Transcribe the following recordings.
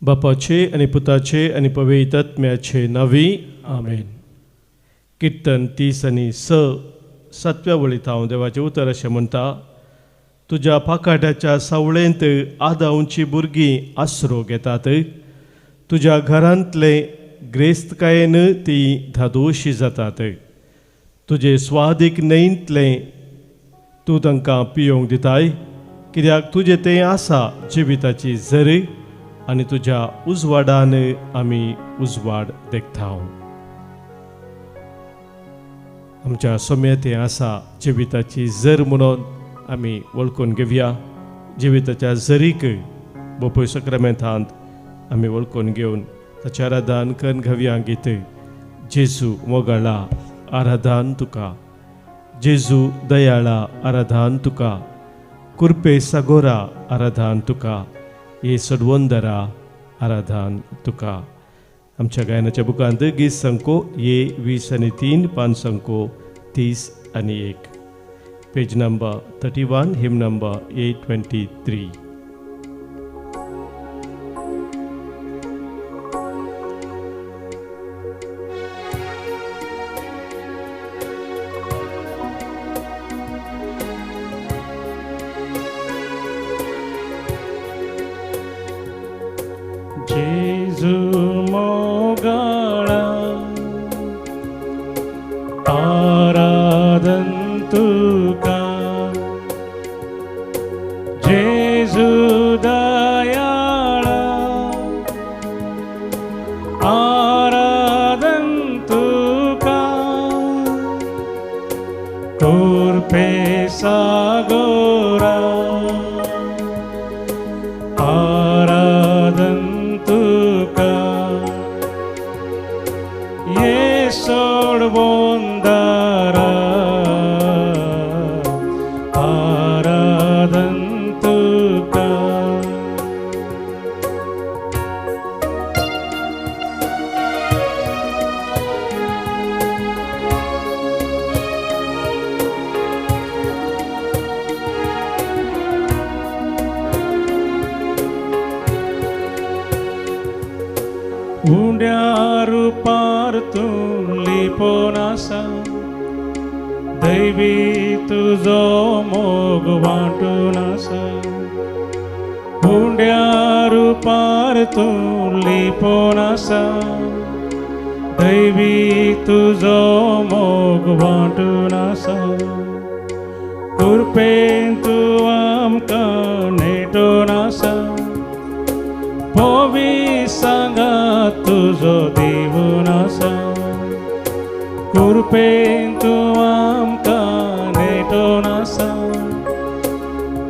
बापाचे आनी पुताचे आनी पवित्र आत्म्याचे नांवी आमेन. किर्तन 30 आनी 6 सातव्या वळींत हांव देवाचें उतर अशें म्हणटा, तुज्या पाखाट्याच्या सावळेंत आदावची भुरगीं आसरो घेतात, तुज्या घरांतले ग्रेस्तकायेन तीं धादोशी जातात, तुजे स्वादीक न्हंयतलें तूं तांकां पियोवंक दिताय, कित्याक तुजें तें आसा जिविताची झरी आनी तुज्या उजवाडान आमी उजवाड देखता. आमच्या सोम्या तें आसा जिविताची झर म्हणून आमी वळखून घेवया. जिविताच्या झरीक बोपय सक्रामेंतांत आमी वळखून घेवन ताचें आराधन करून घेवया. गीत जेजू मोगाळा आराधन तुका, जेजू दयाळा आराधन तुका, कुर्पे सागोरा आराधन तुका, ये सडवंदरा आराधन तुका. आमच्या गायनाच्या बुकांत गीत संको ये 20 आनी 3, 5 संको 30 आनी 1, पेज नंबर 31, हिम नंबर 823. जेजू मोगाळा आराधन तुका, जेजू दयाळा आराधन तुका, कुर्पे सागोरा आराधन तुका, ये सोडवंदारा आराधन तुका. उंड्या रुपार तूं लिपोन आसा, दैवी तुजो मोग वांटून आसा. उंड्या रुपार तूं लिपोन आसा, दैवी तुजो मोग वांटून आसा. कृपेन तूं आमकां नेटून आसा, पोवी सांगात तुजो दिवन आसा. कृपेन तूं आमकां नेटून आसा,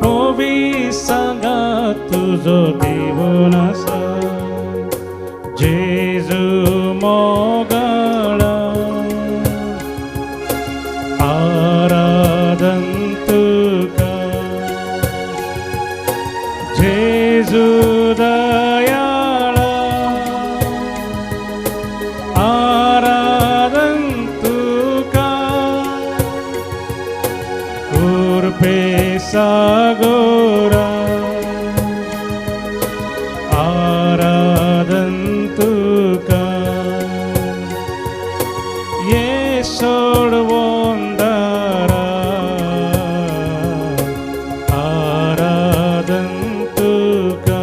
पोवी सांगात तुजो दिवन आसा. जेजू मोगाळा आराधन तुका, जेजू दयाळा आराधन तुका, कुर्पे सागोरा आराधन तुका, ये सोडवंदारा आराधन तुका.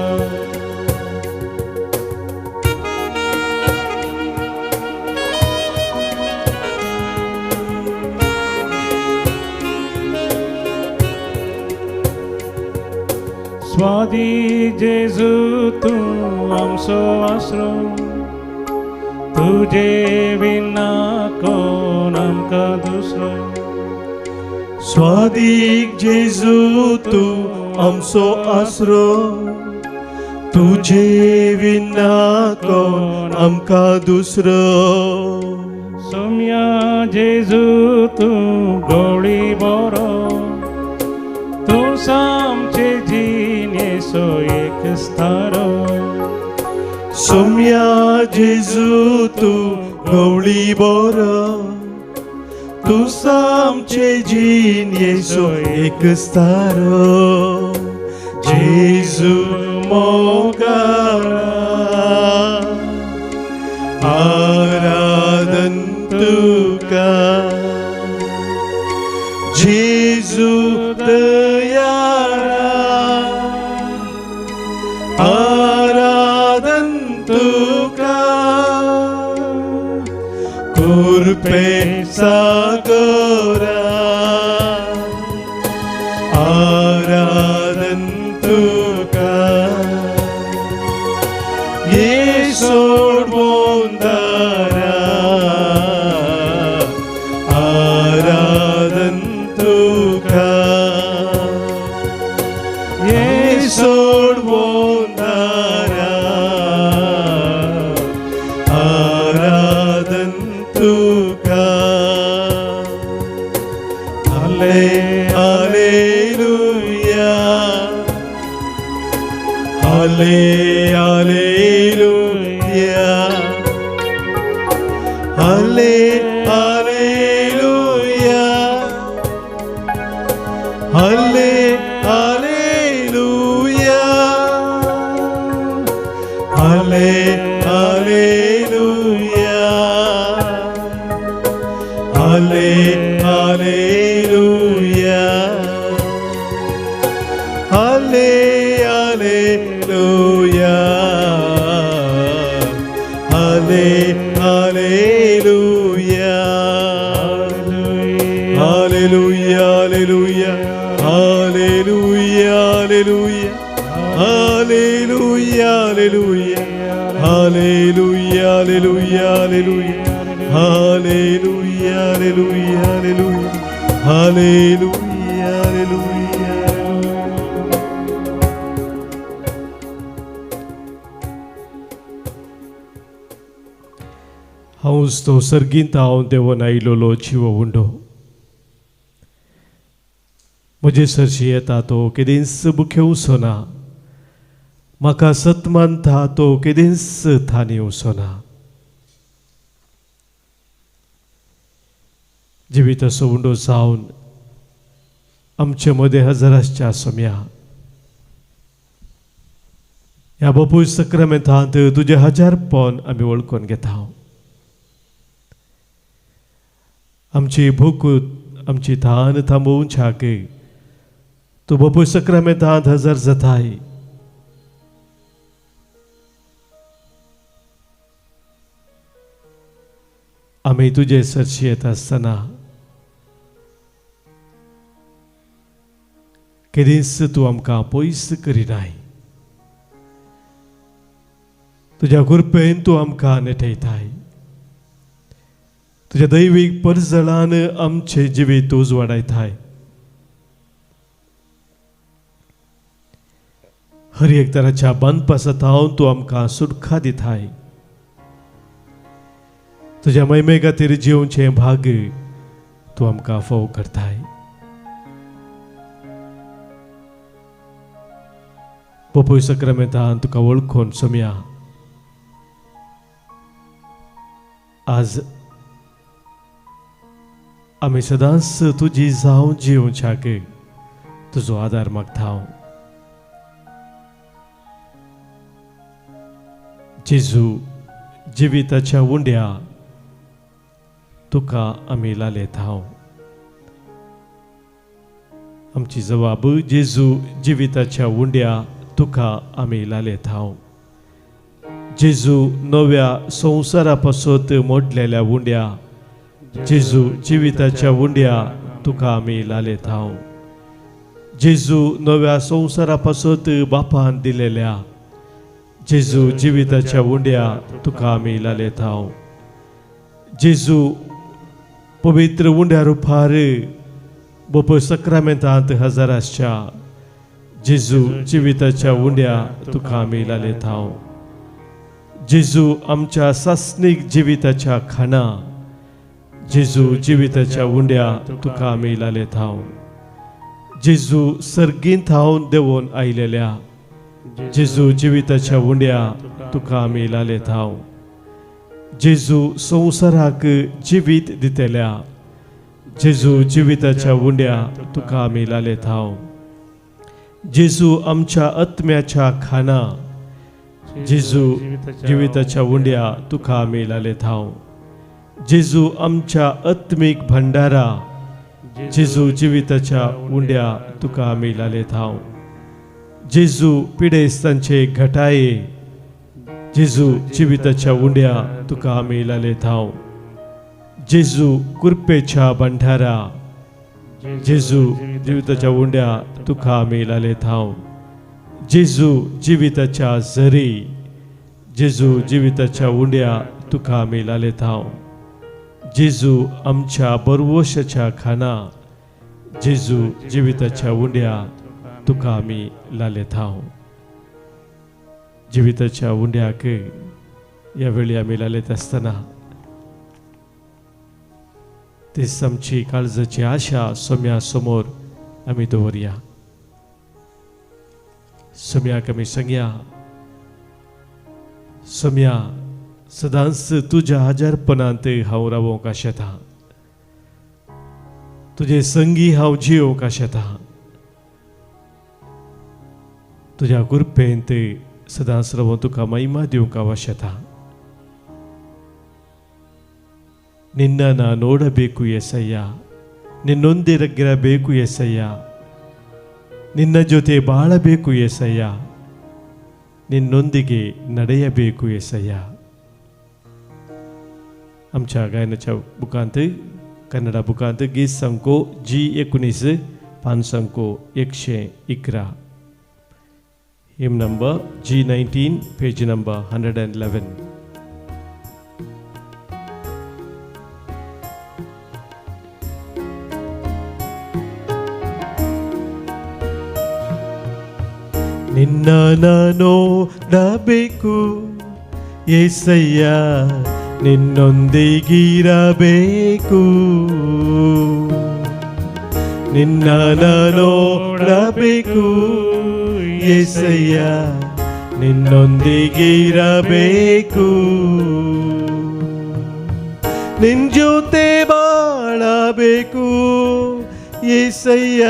स्वादी जेजू तूं आमचो आसरो, तुजे विना कोण आमकां दुसरो. स्वादीक जेजू तूं आमचो आसरो, तुजे विना कोण आमकां दुसरो. सोम्या जेजू तूं गोळी बरो, तूं सामचे जिणेचो एक स्थारो. सोम्या जेजू तूं गवळी बरो, तूं सामचे जिणेचो एक स्थारो. जेजू मोगाळा तुका कुरपे सागोरा आराधन तुका येसोड बोंदारा आराधन तुका येसोड बोंदारा आराधन तुका Halle hallelujah Halle hallelujah Halle hallelujah Halle hallelujah Halle hallelujah Halle hallelujah Halle hallelujah Halle hallelujah hallelujah hallelujah hallelujah hallelujah hallelujah hallelujah hallelujah hallelujah hallelujah hallelujah hallelujah hallelujah. हांवच तो सर्गींत हांव देवून आयलोलो जिवो उंडो म्हजे सरशी येता तो केदींच बुखेवचो ना म्हाका सत मानता तो केदींच थानी वचना. जिविताचो उंडो जावन आमचे मदें हजर आसच्या सोम्या ह्या बापूय सक्रामेंतांत तुजें हजारपण आमी वळखून घेता. आमची भूक आमची थान थांबोवच्याक तूं बापूय सक्रामेंतांत हजर जाताय. आमी तुजे सरशी येता आसतना केदींच तूं आमकां पयस करिनाय. तुज्या कृपेन तूं आमकां नेटयताय. तुज्या दैवीक परजळान आमचें जिवीत उजवाडायताय. हर एक तराच्या बांदपासांत तूं आमकां सुटका दिताय. तुज्या महिमे खातीर जिवचें भाग तूं आमकां फोव करताय. बापूय सक्रामेंतान तुका वळखून सोम्या आज आमी सदांच तुजी जावं जिवच्याक तुजो आदार मागता. जेजू जिविताच्या उंड्या तुका आमी लालेता. आमची जबाब जेजू जिविताच्या उंड्या तुका आमी लालेता. जेजू नव्या संवसारा पासत मोडलेल्या उंड्या जेजू जिविताच्या उंड्या तुका आमी लालेता. जेजू नव्या संवसारा पासत बापान दिलेल्या जेजू जिविताच्या उंड्या तुका आमी लालेता. जेजू पवित्र उंड्या रुपार बापूय सक्रामेंतांत हजर आसच्या जेजू जिविताच्या उंड्या तुका आमी लालेता. जेजू आमच्या सासनीक जिविताच्या खाणा जेजू जिविताच्या उंड्या तुका आमी लालेता. जेजू सर्गींत हांव देंवोन आयलेल्या जेजू जिविताच्या उंड्या तुका आमी लालेता. जेजू संवसाराक जिवीत दितल्या जेजू जिविताच्या उंड्या तुका आमी लालेता. जेजू आमच्या आत्म्याच्या खाणा जेजू जिविताच्या उंड्या तुका आमी लालेता. जेजू आमच्या आत्मीक भंडारा जेजू जिविताच्या उंड्या तुका आमी लालेता. जेजू पिडेस्तांचे घटाये जेजू जिविताच्या उंड्या तुका आमी लालयतांव. जेजू कृपेच्या भंडारा, जेजू जिविताच्या उंड्या तुका आमी लालयतांव. जेजू जिविताच्या झरी, जेजू जिविताच्या उंड्या तुका आमी लालयतांव. जेजू आमच्या बरवशाच्या खाना, जेजू जिविताच्या उंड्या तुका आमी लालयतांव. जिविताच्या उंड्याक ह्या वेळी आमी लालयत आसतना तीच आमची काळजाची आशा सोम्या समोर आमी दवरया. सोम्याक आमी सांगया, सोम्या सदांच तुज्या हाजारपणांत हांव रावोंक आशेता, तुजे संगी हांव जियोवंक आशेता, तुज्या कृपेंत सदांच रावोन तुका महिमा दिवंक हांव आशेता. ನಿನ್ನನ್ನು ನೋಡಬೇಕು ಎಸಯ್ಯ, ನಿನ್ನೊಂದಿರಗಿರಬೇಕು ಎಸಯ್ಯ, ನಿನ್ನ ಜೊತೆ ಬಾಳಬೇಕು ಎಸಯ್ಯ, ನಿನ್ನೊಂದಿಗೆ ನಡೆಯಬೇಕು ಎಸಯ್ಯ. आमच्या गायनाच्या बुकांत, कन्नडा बुकांत गीत संको जी 19 पान संको 111, hymn number G 19 page number 111. ನಿನ್ನ ನೋಡಬೇಕು ಏಸಯ್ಯ, ನಿನ್ನೊಂದಿಗಿರಬೇಕು. ನಿನ್ನ ನೋಡಬೇಕು ಏಸಯ್ಯ, ನಿನ್ನೊಂದಿಗಿರಬೇಕು. ನಿನ್ ಜೊತೆ ಬಾಳಬೇಕು ಏಸಯ್ಯ,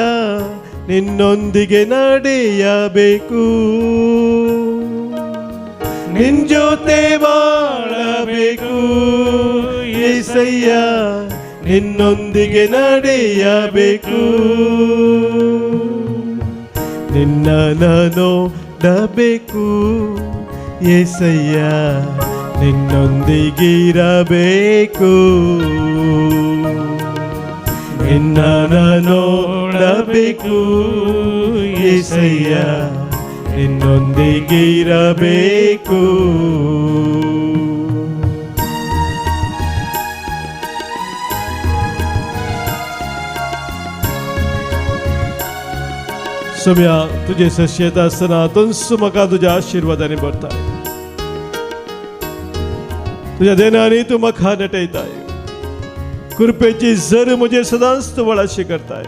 ನಿನ್ನೊಂದಿಗೆ ನಡೆಯಬೇಕು. ನಿನ್ ಜೊತೆ ಬಾಳಬೇಕು ಏಸಯ್ಯ, ನಿನ್ನೊಂದಿಗೆ ನಡೆಯಬೇಕು. ನಿನ್ನ ನೋಡಬೇಕು ಏಸಯ್ಯ, ನಿನ್ನೊಂದಿಗಿರಬೇಕು. ನಿನ್ನ ನೋಡಬೇಕು ಏಸಯ್ಯ, ನಿನ್ನೊಂದಿಗಿರಬೇಕು. सोम्या तुझे सशेत आसतना तंसू म्हाका तुज्या आशिर्वादांनी भरताय, तुज्या देणांनी तूं म्हाका नटयताय, कृपेची जर म्हजे सदांच तूं वळाशी करताय,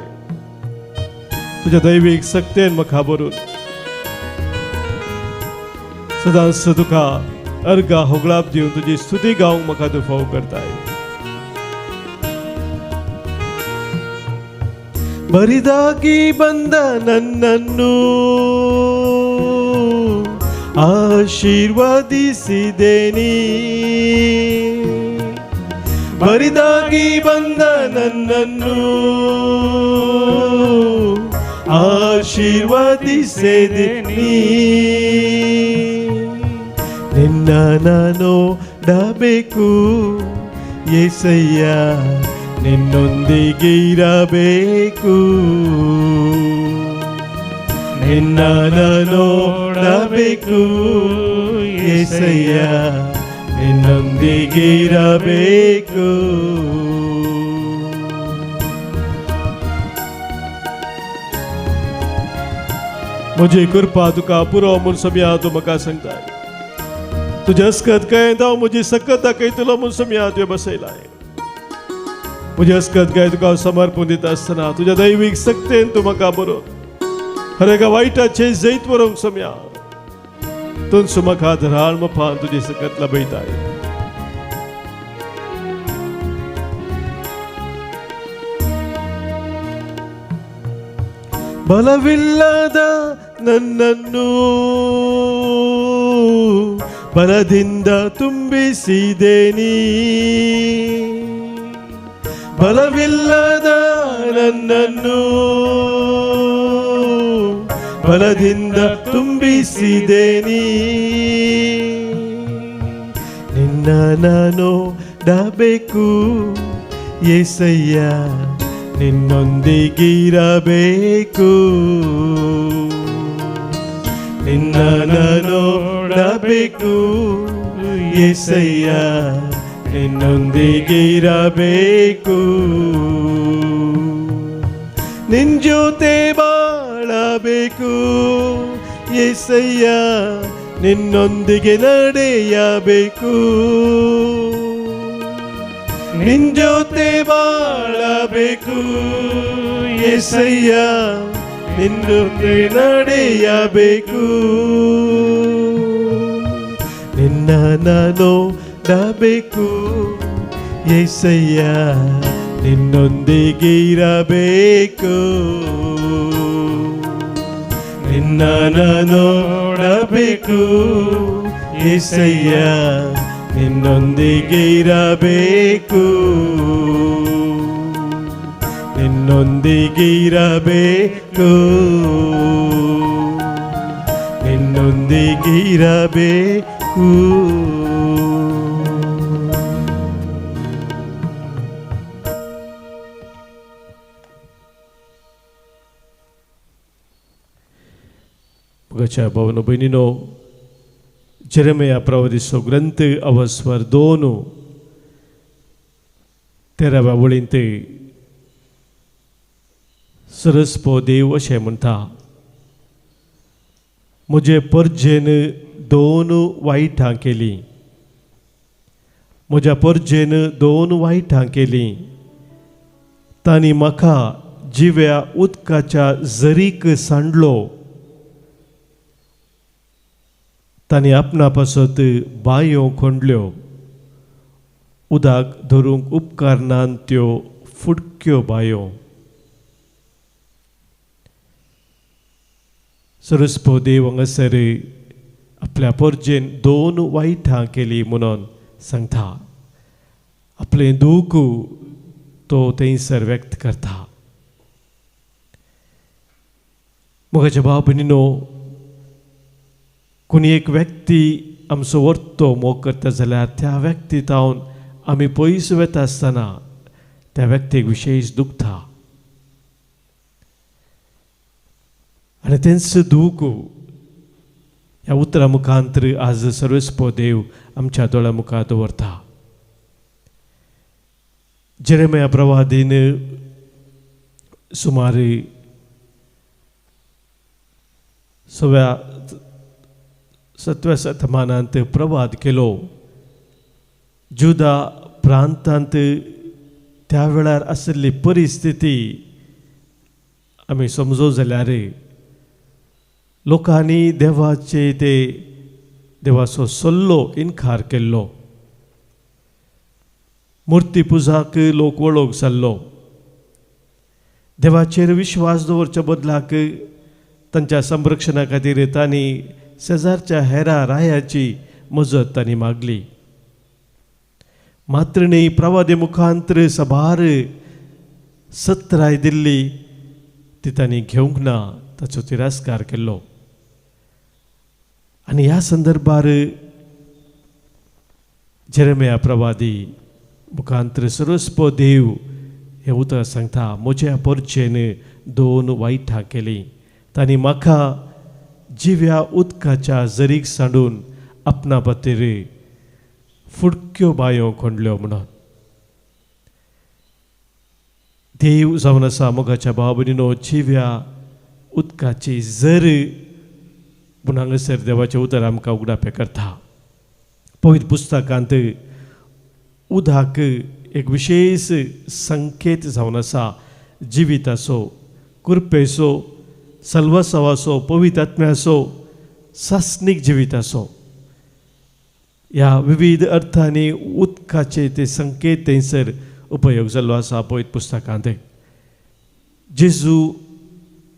तुज्या दैवीक सक्तेन म्हाका भरून सदांच तुका अर्घा होगळाप दिवन तुजी स्तुती गावंक म्हाका तूं फाव करताय. ಬರಿದಾಗಿ ಬಂದ ನನ್ನನ್ನು ಆಶೀರ್ವದಿಸಿದೇನಿ, ಬರಿದಾಗಿ ಬಂದ ನನ್ನನ್ನು ಆಶೀರ್ವದಿಸಿದೇನಿ. ನಿನ್ನ ನೋಡಬೇಕು ಏಸಯ್ಯ, ನಿನ್ನೊಂದಿಗಿರಬೇಕು. ನಿನ್ನ ನೋಡಬೇಕು ಏಸಯ್ಯ, ನಿನ್ನೊಂದಿಗಿರಬೇಕು. म्हजी कृपा तुका पुरो म्हूण सोम्या तूं म्हाका सांगताय, तुज्या अस्कत काय हांव म्हजी सकत दाखयतलो म्हूण सोम्या तुवें बसयलाय. म्हजी अस्कत काय तुका समर्पण दिता आसतना तुज्या दैवीक सक्तेन तूं म्हाका बरोवन हर एका वायटाचें जैत बरोवंक सोम्या तूं म्हाका धराळ मफान तुजी सकत लभयताय. ಬಲವಿಲ್ಲದ ನನ್ನನ್ನು ಬಲದಿಂದ ತುಂಬಿಸಿದೇನಿ, ಬಲವಿಲ್ಲದ ನನ್ನನ್ನು ಬಲದಿಂದ ತುಂಬಿಸಿದೇನಿ. ನಿನ್ನ ನೋಡಬೇಕು ಯೇಸಯ್ಯ, ನಿನ್ನೊಂದಿಗಿರಬೇಕು. ನಿನ್ನ ನೋಡಬೇಕು ಯೇಸಯ್ಯ, ನಿನ್ನೊಂದಿಗಿರಬೇಕು. ನಿನ್ ಜೊತೆ ಬಾಳಬೇಕು ಯೇಸಯ್ಯ, ನಿನ್ನೊಂದಿಗೆ ನಡೆಯಬೇಕು. ನಿನ್ ಜೊತೆ ಬಾಳಬೇಕು ಯೇಸಯ್ಯ, ನಿನ್ನೊಂದಿಗೆ ನಡೆಯಬೇಕು. ನಿನ್ನ ನೋಡಬೇಕು ಯೇಸಯ್ಯ, ನಿನ್ನೊಂದಿಗೆ ಇರಬೇಕು. ನಿನ್ನ ನೋಡಬೇಕು ಯೇಸಯ್ಯ, ನಿನ್ನೊಂದಿಗೆ ಇರಬೇಕು. ನಿನ್ನೊಂದಿಗೆ ಇರಬೇಕು, ನಿನ್ನೊಂದಿಗೆ ಇರಬೇಕು. मोगाच्या भावनो भयणीनो, जेरेमिया प्रवादीचो ग्रंथ अवस्वर 2:13 वळींत सरस्पो देव अशें म्हणटा, म्हजे परजेन 2 वायटां केलीं, म्हज्या परजेन 2 वायटां केलीं, तांणी म्हाका जिव्या उदकाच्या जरीक सांडलो, तांणी आपणा पासत बांयो खोंडल्यो, उदक धरूंक उपकारनान त्यो फुटक्यो बांयो. सरस्पो देव हांगासर आपल्या परजेन 2 वायटां केली म्हणून सांगता. आपलें दूख तो थंयसर व्यक्त करता. मोगाच्या भाव भयणीनो, कोणी एक व्यक्ती आमचो वर्तो मोग करता जाल्यार त्या व्यक्ती तावन आमी पयस वता आसतना त्या व्यक्तीक विशेश दुखता आनी तेंच दूख ह्या उतरा मुखांतर आज सर्वेस्पो देव आमच्या दोळ्या मुखार दवरता. जेरेमिया प्रवादीन सुमार 6व्या 7व्या शतमानांत प्रवाद केलो. जुदा प्रांतांत त्या वेळार आशिल्ली परिस्थिती आमी समजो जाल्यार लोकांनी देवाचे ते देवाचो सल्लो इनकार केल्लो, मुर्ती पुजाक लोक वळोग जाल्लो, देवाचेर विश्वास दवरच्या बदलाक तांच्या संरक्षणा खातीर तांणी शेजारच्या हेरा रायाची मजत तांणी मागली. मात्र न्ही, प्रवादी मुखांतर सभार सत्राय दिल्ली ती तांणी घेवंक ना, ताचो तिरस्कार केल्लो. आनी ह्या संदर्भार जेरेमिया प्रवादी मुखांतर सर्वस्पो देव हें उतर सांगता, म्हज्या परचेन 2 वायटां केलीं, तांणी म्हाका जिव्या उदकाच्या जरीक सांडून आपणा खातीर फुडक्यो बांयो खोंडल्यो म्हणून. देव जावन आसा मोगाच्या भाव भयणीनो, जिव्या उदकाची जर पूण हांगासर देवाचें उतर आमकां उगडापें करता. पवित्र पुस्तकांत उदक एक विशेश संकेत जावन आसा, जिविताचो, कृपेचो, सल्वसवाचो, पवित्र आत्म्याचो, सासणीक जिविताचो. ह्या विविध अर्थांनी उदकाचे ते संकेत थंयसर उपयोग जाल्लो आसा पवित्र पुस्तकांत. जेजू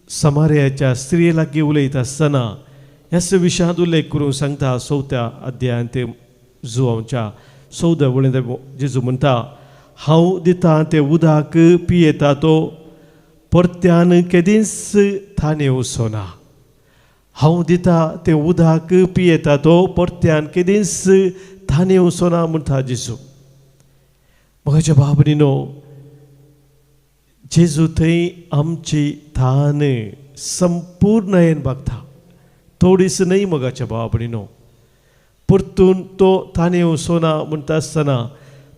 समार्याच्या स्त्रिये लागीं उलयता आसतना ह्याच विशयांत उल्लेख करूंक सांगता. 4थ्या अध्यायांत जुवांच्या 14 वळींत जेजू म्हणटा, हांव दिता तें उदक पियेता तो परत्यान केदींच थाने वचना. हांव दिता तें उदक पियेता तो परत्यान केदींच ताणें वचना म्हणटा जेजू. मोगाच्या भाव-भयणीनो, जेजू थंय आमची तान संपूर्णयेन भागता, थोडीच न्हय. मोगाच्या भाव-भयणीनो, परतून तो ताणें वचना म्हणटा आसतना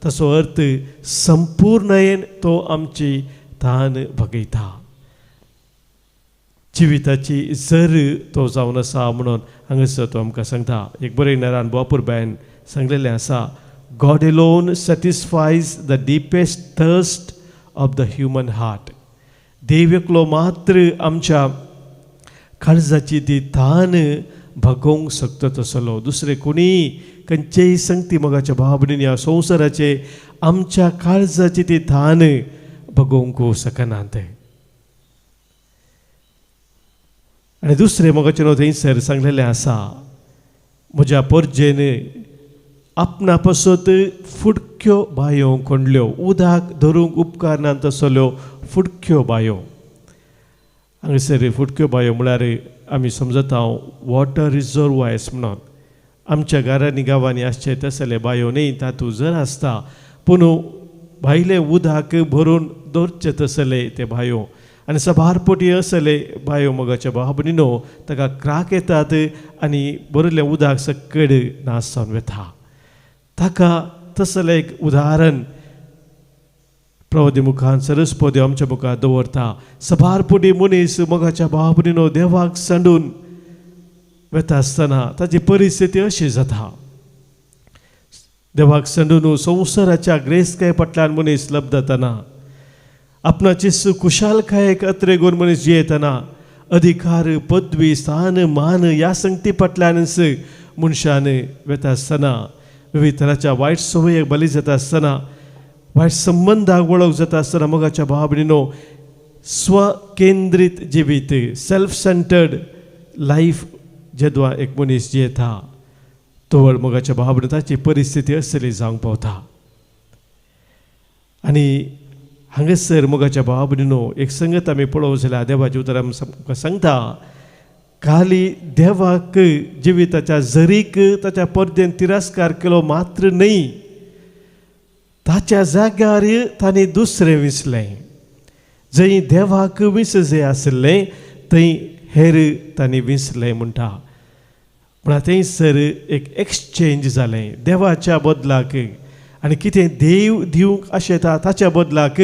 ताचो अर्थ संपूर्णयेन तो आमची तान भागयता. जिविताची जर तो जावन आसा म्हणून हांगासर तो आमकां सांगता. एक बरयणारान बापूरबायन सांगलेलें आसा, God alone satisfies the deepest thirst of the human heart. देव एकलो मात्र आमच्या काळजाची ती तान भागोवंक शकता तसलो दुसरे कोणीय खंयचेय संगती मोगाच्या भाव-भयणींनी ह्या संवसाराचे आमच्या काळजाची ती तान भागोवंक शकनात. आनी दुसरें मोगाचें न्हू थंयसर सांगलेलें आसा, म्हज्या पोरजेन आपणा पासत फुडक्यो बायो कोंडल्यो, उदक धरूंक उपकारना तसल्यो फुडक्यो बायो. हांगासर फुडक्यो बायो म्हळ्यार आमी समजता वॉटर रिजर्वायर्स म्हणून. आमच्या घरांनी गांवांनी आसचे तसले बायो न्हय, तातूंत जर आसता पूण भायलें उदक भरून दवरचे तसले ते बायो. आनी सबार पटी असले बायो मोगाच्या भाव-भयणीनो ताका क्राक येतात आनी भरिल्लें उदक सकड नाश जावन वता. ताका तसलें एक उदाहरण प्रवदी मुखान सरस्पती आमच्या मुखार दवरता. सबार पटी मनीस मोगाच्या भाव-भयणीनो देवाक सांडून वता आसतना ताची परिस्थिती अशी जाता. देवाक सांडून संवसाराच्या ग्रेसकाय फाटल्यान मनीस लब्धतना, आपणाची खुशालकायेक अत्रेगून मनीस जियेतना, अधिकार पदवी स्थान मान ह्या संगती फाटल्यानच मनशान वता आसतना, विविध तराच्या वायट संवयेक बली जाता आसतना, वायट संबंदाक वळख जाता आसतना मोगाच्या भाव-भयणीनो स्वकेंद्रीत जिवीत, सेल्फ सेंटर्ड लायफ जेदवा एक मनीस जियेता तवळ मोगाच्या भाव-भयणीनो ताची परिस्थिती असली जावंक पावता. आनी हांगासर मोगाच्या भाव-भयणीनो एक संगत आमी पळोवंक जाल्यार देवाचें उतर आमकां सांगता, खाली देवाक जिविताच्या जरीक ताच्या परदेन तिरस्कार केलो मात्र न्हय, ताच्या जाग्यार ताणें दुसरें विसलें. जंय देवाक विसजे आशिल्लें थंय हेर ताणें विसलें म्हणटा. म्हळ्यार थंयसर एक एक्सचेंज जालें देवाच्या बदलाक, आनी कितें देव दिवंक आशेता ताच्या बदलाक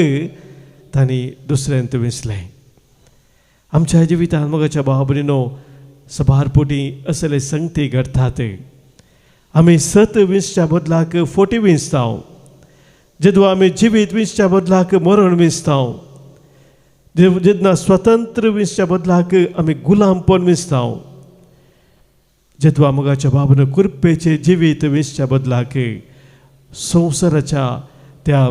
तांणी दुसऱ्यांत विसलें. आमच्या जिवितांत मोगाच्या भाव-भयणीनो सबार पटी असले संगती घडटात. आमी सत विसच्या बदलाक फोटी विसता, जेदो आमी जिवीत विसच्या बदलाक मरण विसता, जेन्ना स्वतंत्र विसच्या बदलाक आमी गुलामपण विसता, जेदवा मोगाच्या भाव-भयणीनो कृपेचें जिवीत विसच्या बदलाक संवसाराच्या त्या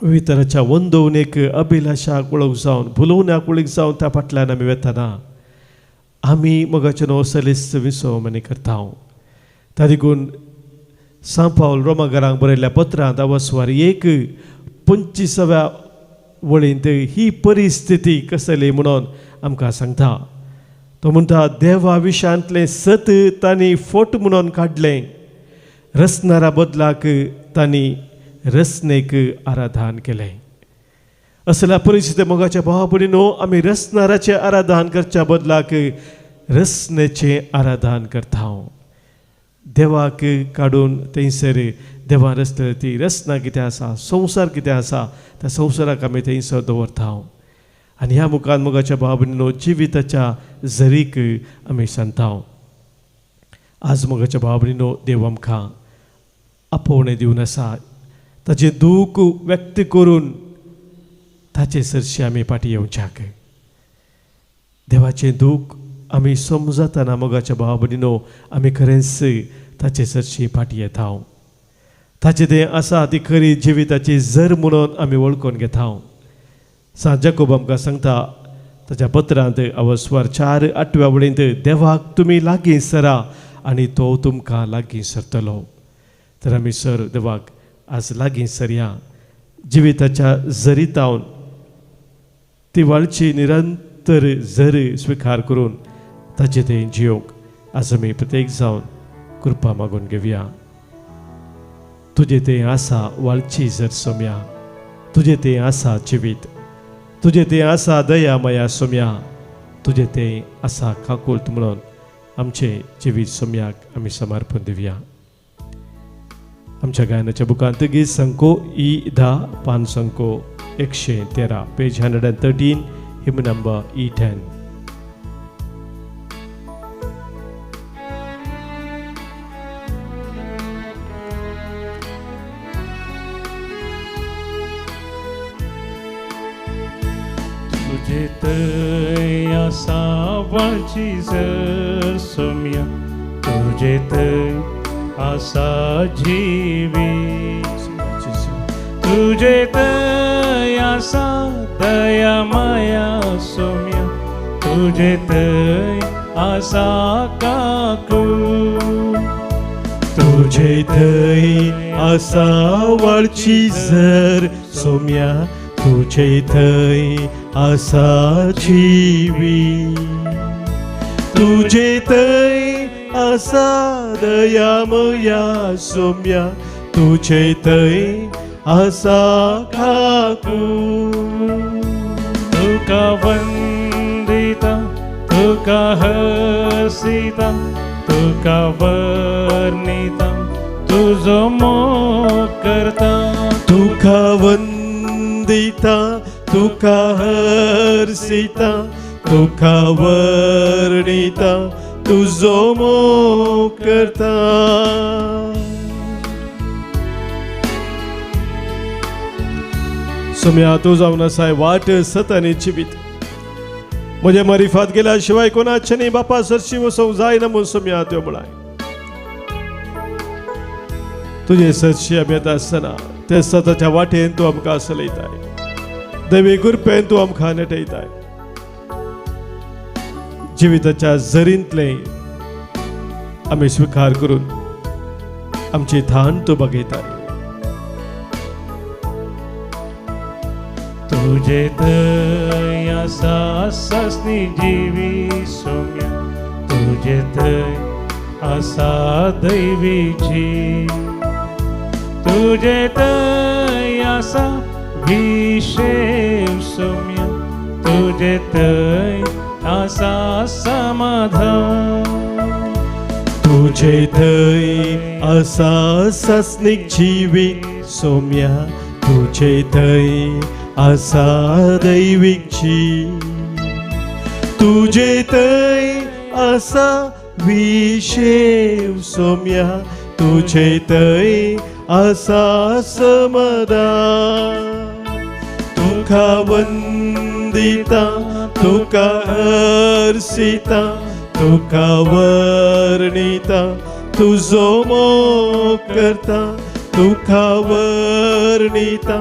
विविध तराच्या वंदवणेक अभिलाशाक वळख जावन भुलोवण्याक वळख जावन त्या फाटल्यान आमी वेतना आमी मोगाचे न्हू सलीस विसव आनी करता. ता देखून सांव पावल रोमागारांक बरयल्ल्या पत्रांत अवस्वार 1:25 वळींत ही परिस्थिती कसली म्हणून आमकां सांगता. तो म्हणटा, देवा विशांतलें सत तांणी फोट म्हणून काडलें, रसणारा बदलाक तांणी रसनेक आराधन केलें. असल्या परिस्थिती मोगाच्या भाव-भयणीनो आमी रसणाराचें आराधन करच्या बदलाक रसनेचें आराधन करता. देवाक काडून थंयसर देवान रचलेली ती रचना कितें आसा, संवसार कितें आसा, त्या संवसाराक आमी थंयसर दवरता. आनी ह्या मुखार मोगाच्या भाव-भयणीनो जिविताच्या जरीक आमी सांगता. आज मोगाच्या भाव-भयणीनो देव आमकां आपोवणें दिवन आसा, ताचें दूख व्यक्त करून ताचे सरशी आमी फाटीं येवच्याक. देवाचें दूख आमी समजतना मोगाच्या भाव-भयणीनो आमी खरेंच ताचे सरशी फाटीं येता. ताचें तें आसा ती खरी जिविताची जर म्हणून आमी वळखून घेता. सांत जाकोब आमकां सांगता ताच्या पत्रांत अवस्वार 4:8 वळींत, देवाक तुमी लागीं सरा आनी तो तुमकां लागीं सरतलो. तर आमी सर देवाक आज लागीं सरया, जिविताच्या जरीतावन ती वाळची निरंतर जर स्विकार करून ताचे तें जियोंक आज आमी प्रत्येक जावन कृपा मागून घेवया. तुजें तें आसा वाळची जर सोम्या, तुजें तें आसा जिवीत, तुजें तें आसा दया माया सोम्या, तुजें तें आसा काकुळट म्हणून आमचें जिवीत सोम्याक आमी समर्पण दिवया. आमच्या गायनाच्या बुकांत गीत संको ई 10 पान संको 113 पेज 113 हिम नंबर E10. तुजे थंय आसा वाळची जर सोम्या, तुजे थंय आसा जिवीत, तुजे थंय आसा दया माया सोम्या, तुजे थंय आसा काकूट, तुजे थंय आसा वाळची जर सोम्या, तुजे थंय आसा जिवीत, तुजे थंय आसा दया माया सोम्या, तुजे थंय आसा काकूट. तुका वंदिता, तुका हसिता, तुका वर्णिता, तुजो मोग करता, तुका वंदिता, तुका हर्षिता, तुका वर्णिता, तुजो मोग करता. सोम्या तूं जावन आसाय वाट सत आनी जिवीत, म्हज्या मारिफात गेल्या शिवाय कोणाचें न्ही बापा सरशी वचूंक जायना म्हूण सोम्या त्यो म्हळाय. तुजे सरशी आमी येता आसतना ते सताच्या वाटेन तूं आमकां चलयताय, दैवी कृपेन तूं आमकां नेटयताय. जिविताच्या जरींतलें आमी स्विकार करून आमची थान तूं बघयताय. तुजे थंय आसा सस्नी जिवी सोम्या, तुजे थंय आसा दैवी जी, तुजे थंय आसा विशेव सोम्या, तुजे थंय आसा समाधान, तुजे थंय आसा सस्नीक जिवीत सोम्या, तुजे थंय आसा दैवीक जी, तुजे थंय आसा विशेव सोम्या, तुजे थंय आसा समाधान. तुका वंदिता, तुका हर्षिता, तुका वर्णिता, तुजो मोग करता, तुका वर्णिता,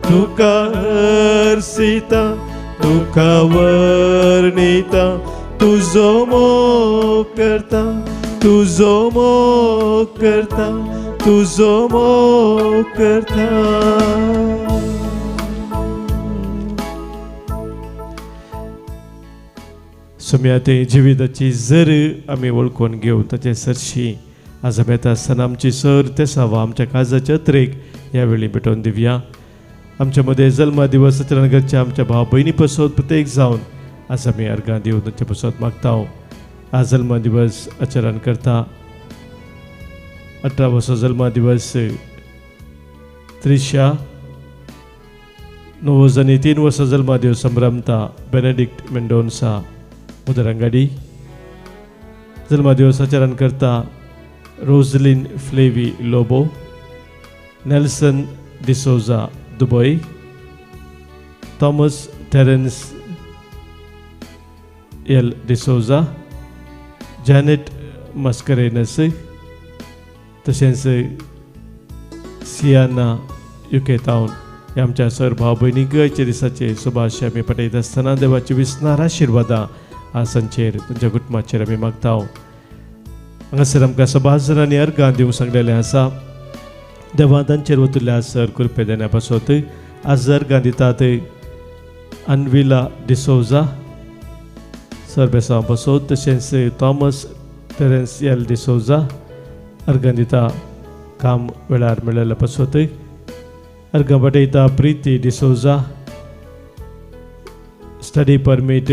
तुका हर्षिता, तुका वर्णिता, तुजो मोग करता, तुजो मोग करता, तुजो मोग करता. सोम्या ते जिविताची जर आमी वळखून घेवन ताचे सरशी आज आमी येता आसतना आमची सर ते सावा आमच्या काळजाच्या अत्रेक ह्या वेळी भेटोवन दिवया. आमच्या मदें जल्मा दिवस आचरण आमच्या भाव भयणी पसत प्रत्येक जावन आज आमी अर्गां दिवन तांचे पसत मागता. आज जल्मा दिवस आचरण करता 18 वर्सां जल्मा दिवस त्रिशा, 9 आनी 3 वर्सां जल्मा दिवस संभ्रमता बेनेडिक्ट मेंडोन्सा मुदरंगाडी. जल्मा दिवस आचरण करता Roslin Flavi Lobo, Nelson D'Souza Dubai, Thomas Terence L D'Souza, Janet Mascarenhas, तशेंच सियाना युके टावन. ह्या आमच्या सर भाव भयणीक आयच्या दिसाचे सुभाशे आमी पटयत आसतना देवाची विसनार आशिर्वादां आसांचेर तांच्या कुटुंबाचेर आमी मागता. हांगासर आमकां सबाज जाणांनी अर्गां दिवंक सांगलेलें आसा. देवा तांचेर वतल्या सर कृपे देण्या पासत आज अर्गां दितात अनविला डिसोजा सर बेसांव पासत, तशेंच थॉमस टेरन्स एल डिसोजा अर्गां दिता काम वेळार मेळिल्लें पासत अर्गां पाठयता प्रिती डिसोजा स्टडी परमीट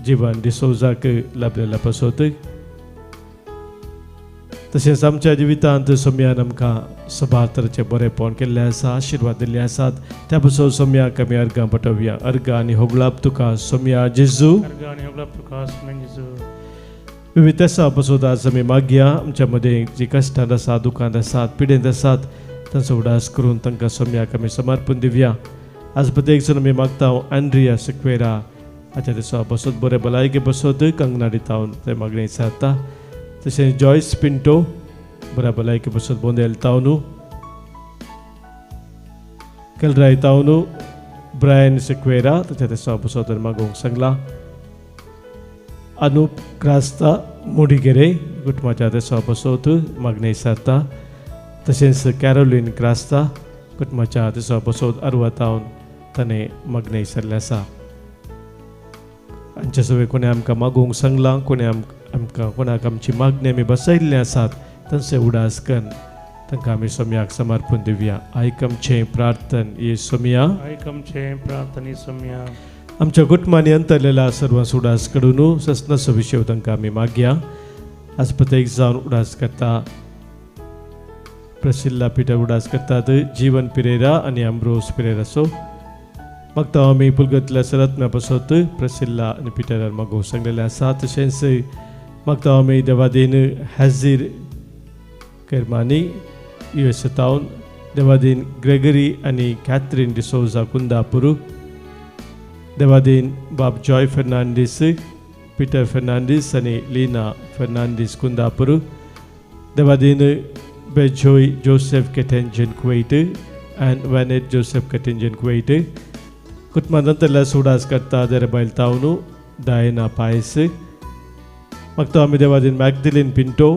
जिवन डिसोजाक लाभलेलें पासत तशेंच आमच्या जिवितांत सोम्यान आमकां सभार तरेचें बरेंपण केल्लें आसा, आशिर्वाद दिल्ले आसात. त्या पासून सोम्याक आमी अर्गां पाठोवया. अर्गां आनी होगळाप तुका सोम्या जेजू. विविध आसा पासून आज आमी मागया आमच्या मदें जी कश्टांत आसात, दुखांत आसात, पिडेंत आसात तांचो उडास करून तांकां सोम्याक आमी समर्पण दिवया. आज प्रत्येक जाण आमी मागता आंड्रिया सिक्वेरा हाच्या दिसा बसत बरें भलायके बसत कंगनाडी तावन ते मागणें विचारता. तशेंच जॉयस पिंटो बऱ्या भलायके बसत बोंदेल तावनू, केलराय तावनू ब्रायन सिक्वेरा ताच्या दिसा बसत मागूंक सांगला. अनुप क्रास्ता मुडिगेरे कुटुंबाच्या दिसा बसत मागणें विचारता. तशेंच कॅरोलीन क्रास्ता कुटुंबाच्या दिसा बसत अरवा तावन ताणें मागणें विचारलें आसा. आमच्या सगळें कोणें आमकां मागूंक सांगलां, कोणें आमकां कोणाक आमची मागणी आमी बसयल्ली आसात तांचे उडास करून तांकां आमी सोम्याक समर्पण दिवया. आयक आमचें प्रार्थन ये सोम्या, आयक आमचें प्रार्थन ये सोम्या. आमच्या कुटुंबांनी अंतरलेल्या सर्वांस उडास कडून ससनाचो विशय तांकां आमी मागया. आज प्रत्येक जावन उडास करता प्रसिल्ला पिटर उडास करतात, जीवन पिरेरा आनी आम्ब्रोस पिरेराचो मागता. आमी पुलगतल्या सरत्म्या पासत प्रसिल्ला आनी पिटरार मागूंक सांगलेलें आसा. तशेंच मागता आमी Devadin हॅजीर करमानी U S तावन, Devadin Gregory आनी कॅथरीन डिसोजा कुंदापूर, देवादीन बाब जॉय फर्नांडीस, पिटर फर्नांडीस आनी लीना फर्नांडीस कुंदापूर, देवादीन बेजोय जोसेफ केटेंजन कुवैट आनी वॅनेट जोसेफ केटेंजन कुवैट. कुटुंबांतल्या सुडास करता देरबायल तावनू डायना पायस. मागता आमी देवादीन मॅगदिलीन पिंटो,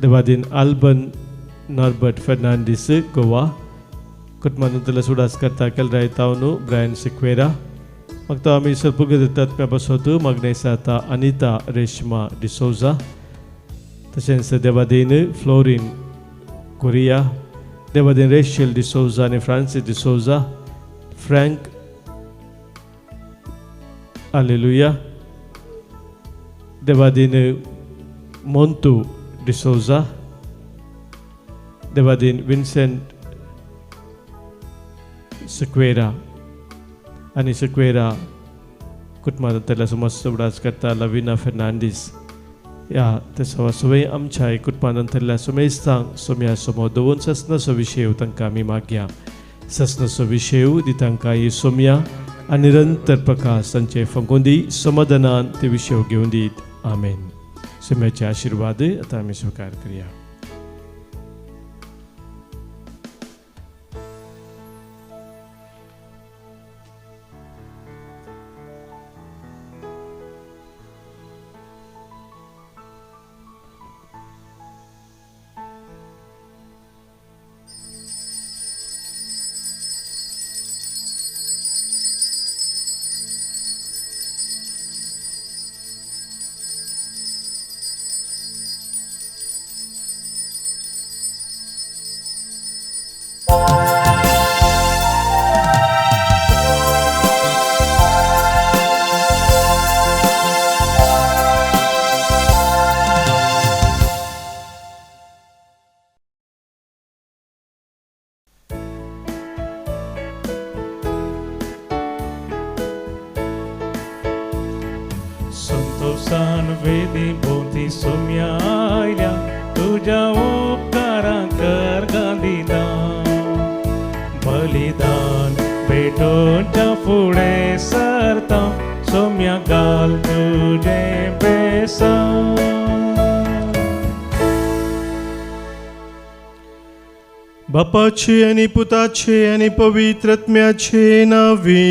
देवादीन आल्बन नॉर्बर्ट फर्नांडीस गोवा. कुटुंबांतल्या सुडास करता केलराय तावनू ब्रायन सिक्वेरा. मागता आमी सरपुग तत्म्या बसोत मागणें जाता अनिता रेश्मा डिसोजा. तशेंच देवादीन फ्लोरीन कोरिया, देवादीन रेशेल डिसोजा आनी फ्रांसीस डिसोजा, फ्रँक आलेलुया, देवादीन मोंतू डिसोजा, देवादीन विन्सेंट सिक्वेरा आनी सिक्वेरा कुटुंबांतल्या समस्त उडास करता लविना फर्नांडीस. ह्या ते सवा सवय आमच्या कुटुंबांतल्या समेस्तांक सोम्या समो दवरून ससनाचो विशय तांकां आमी मागया. ससनाचो विशय दी तांकां ही सोम्या आनी निरंतर प्रकाश तांचे फंकोवन दी, समाधानान ते विशय घेवन दीत. आमेन. सोम्याचे आशिर्वाद आतां आमी स्विकार करया. संतोषान वेदी भोंवती सोम्या आयल्या तुज्या उपकारांक अर्गां दिता. बलिदान भेटोवच्या फुडें सरता सोम्या घाल तुजें बेसां. बापाचे आनी पुताचे आनी पवित्र आत्म्याचे नांवे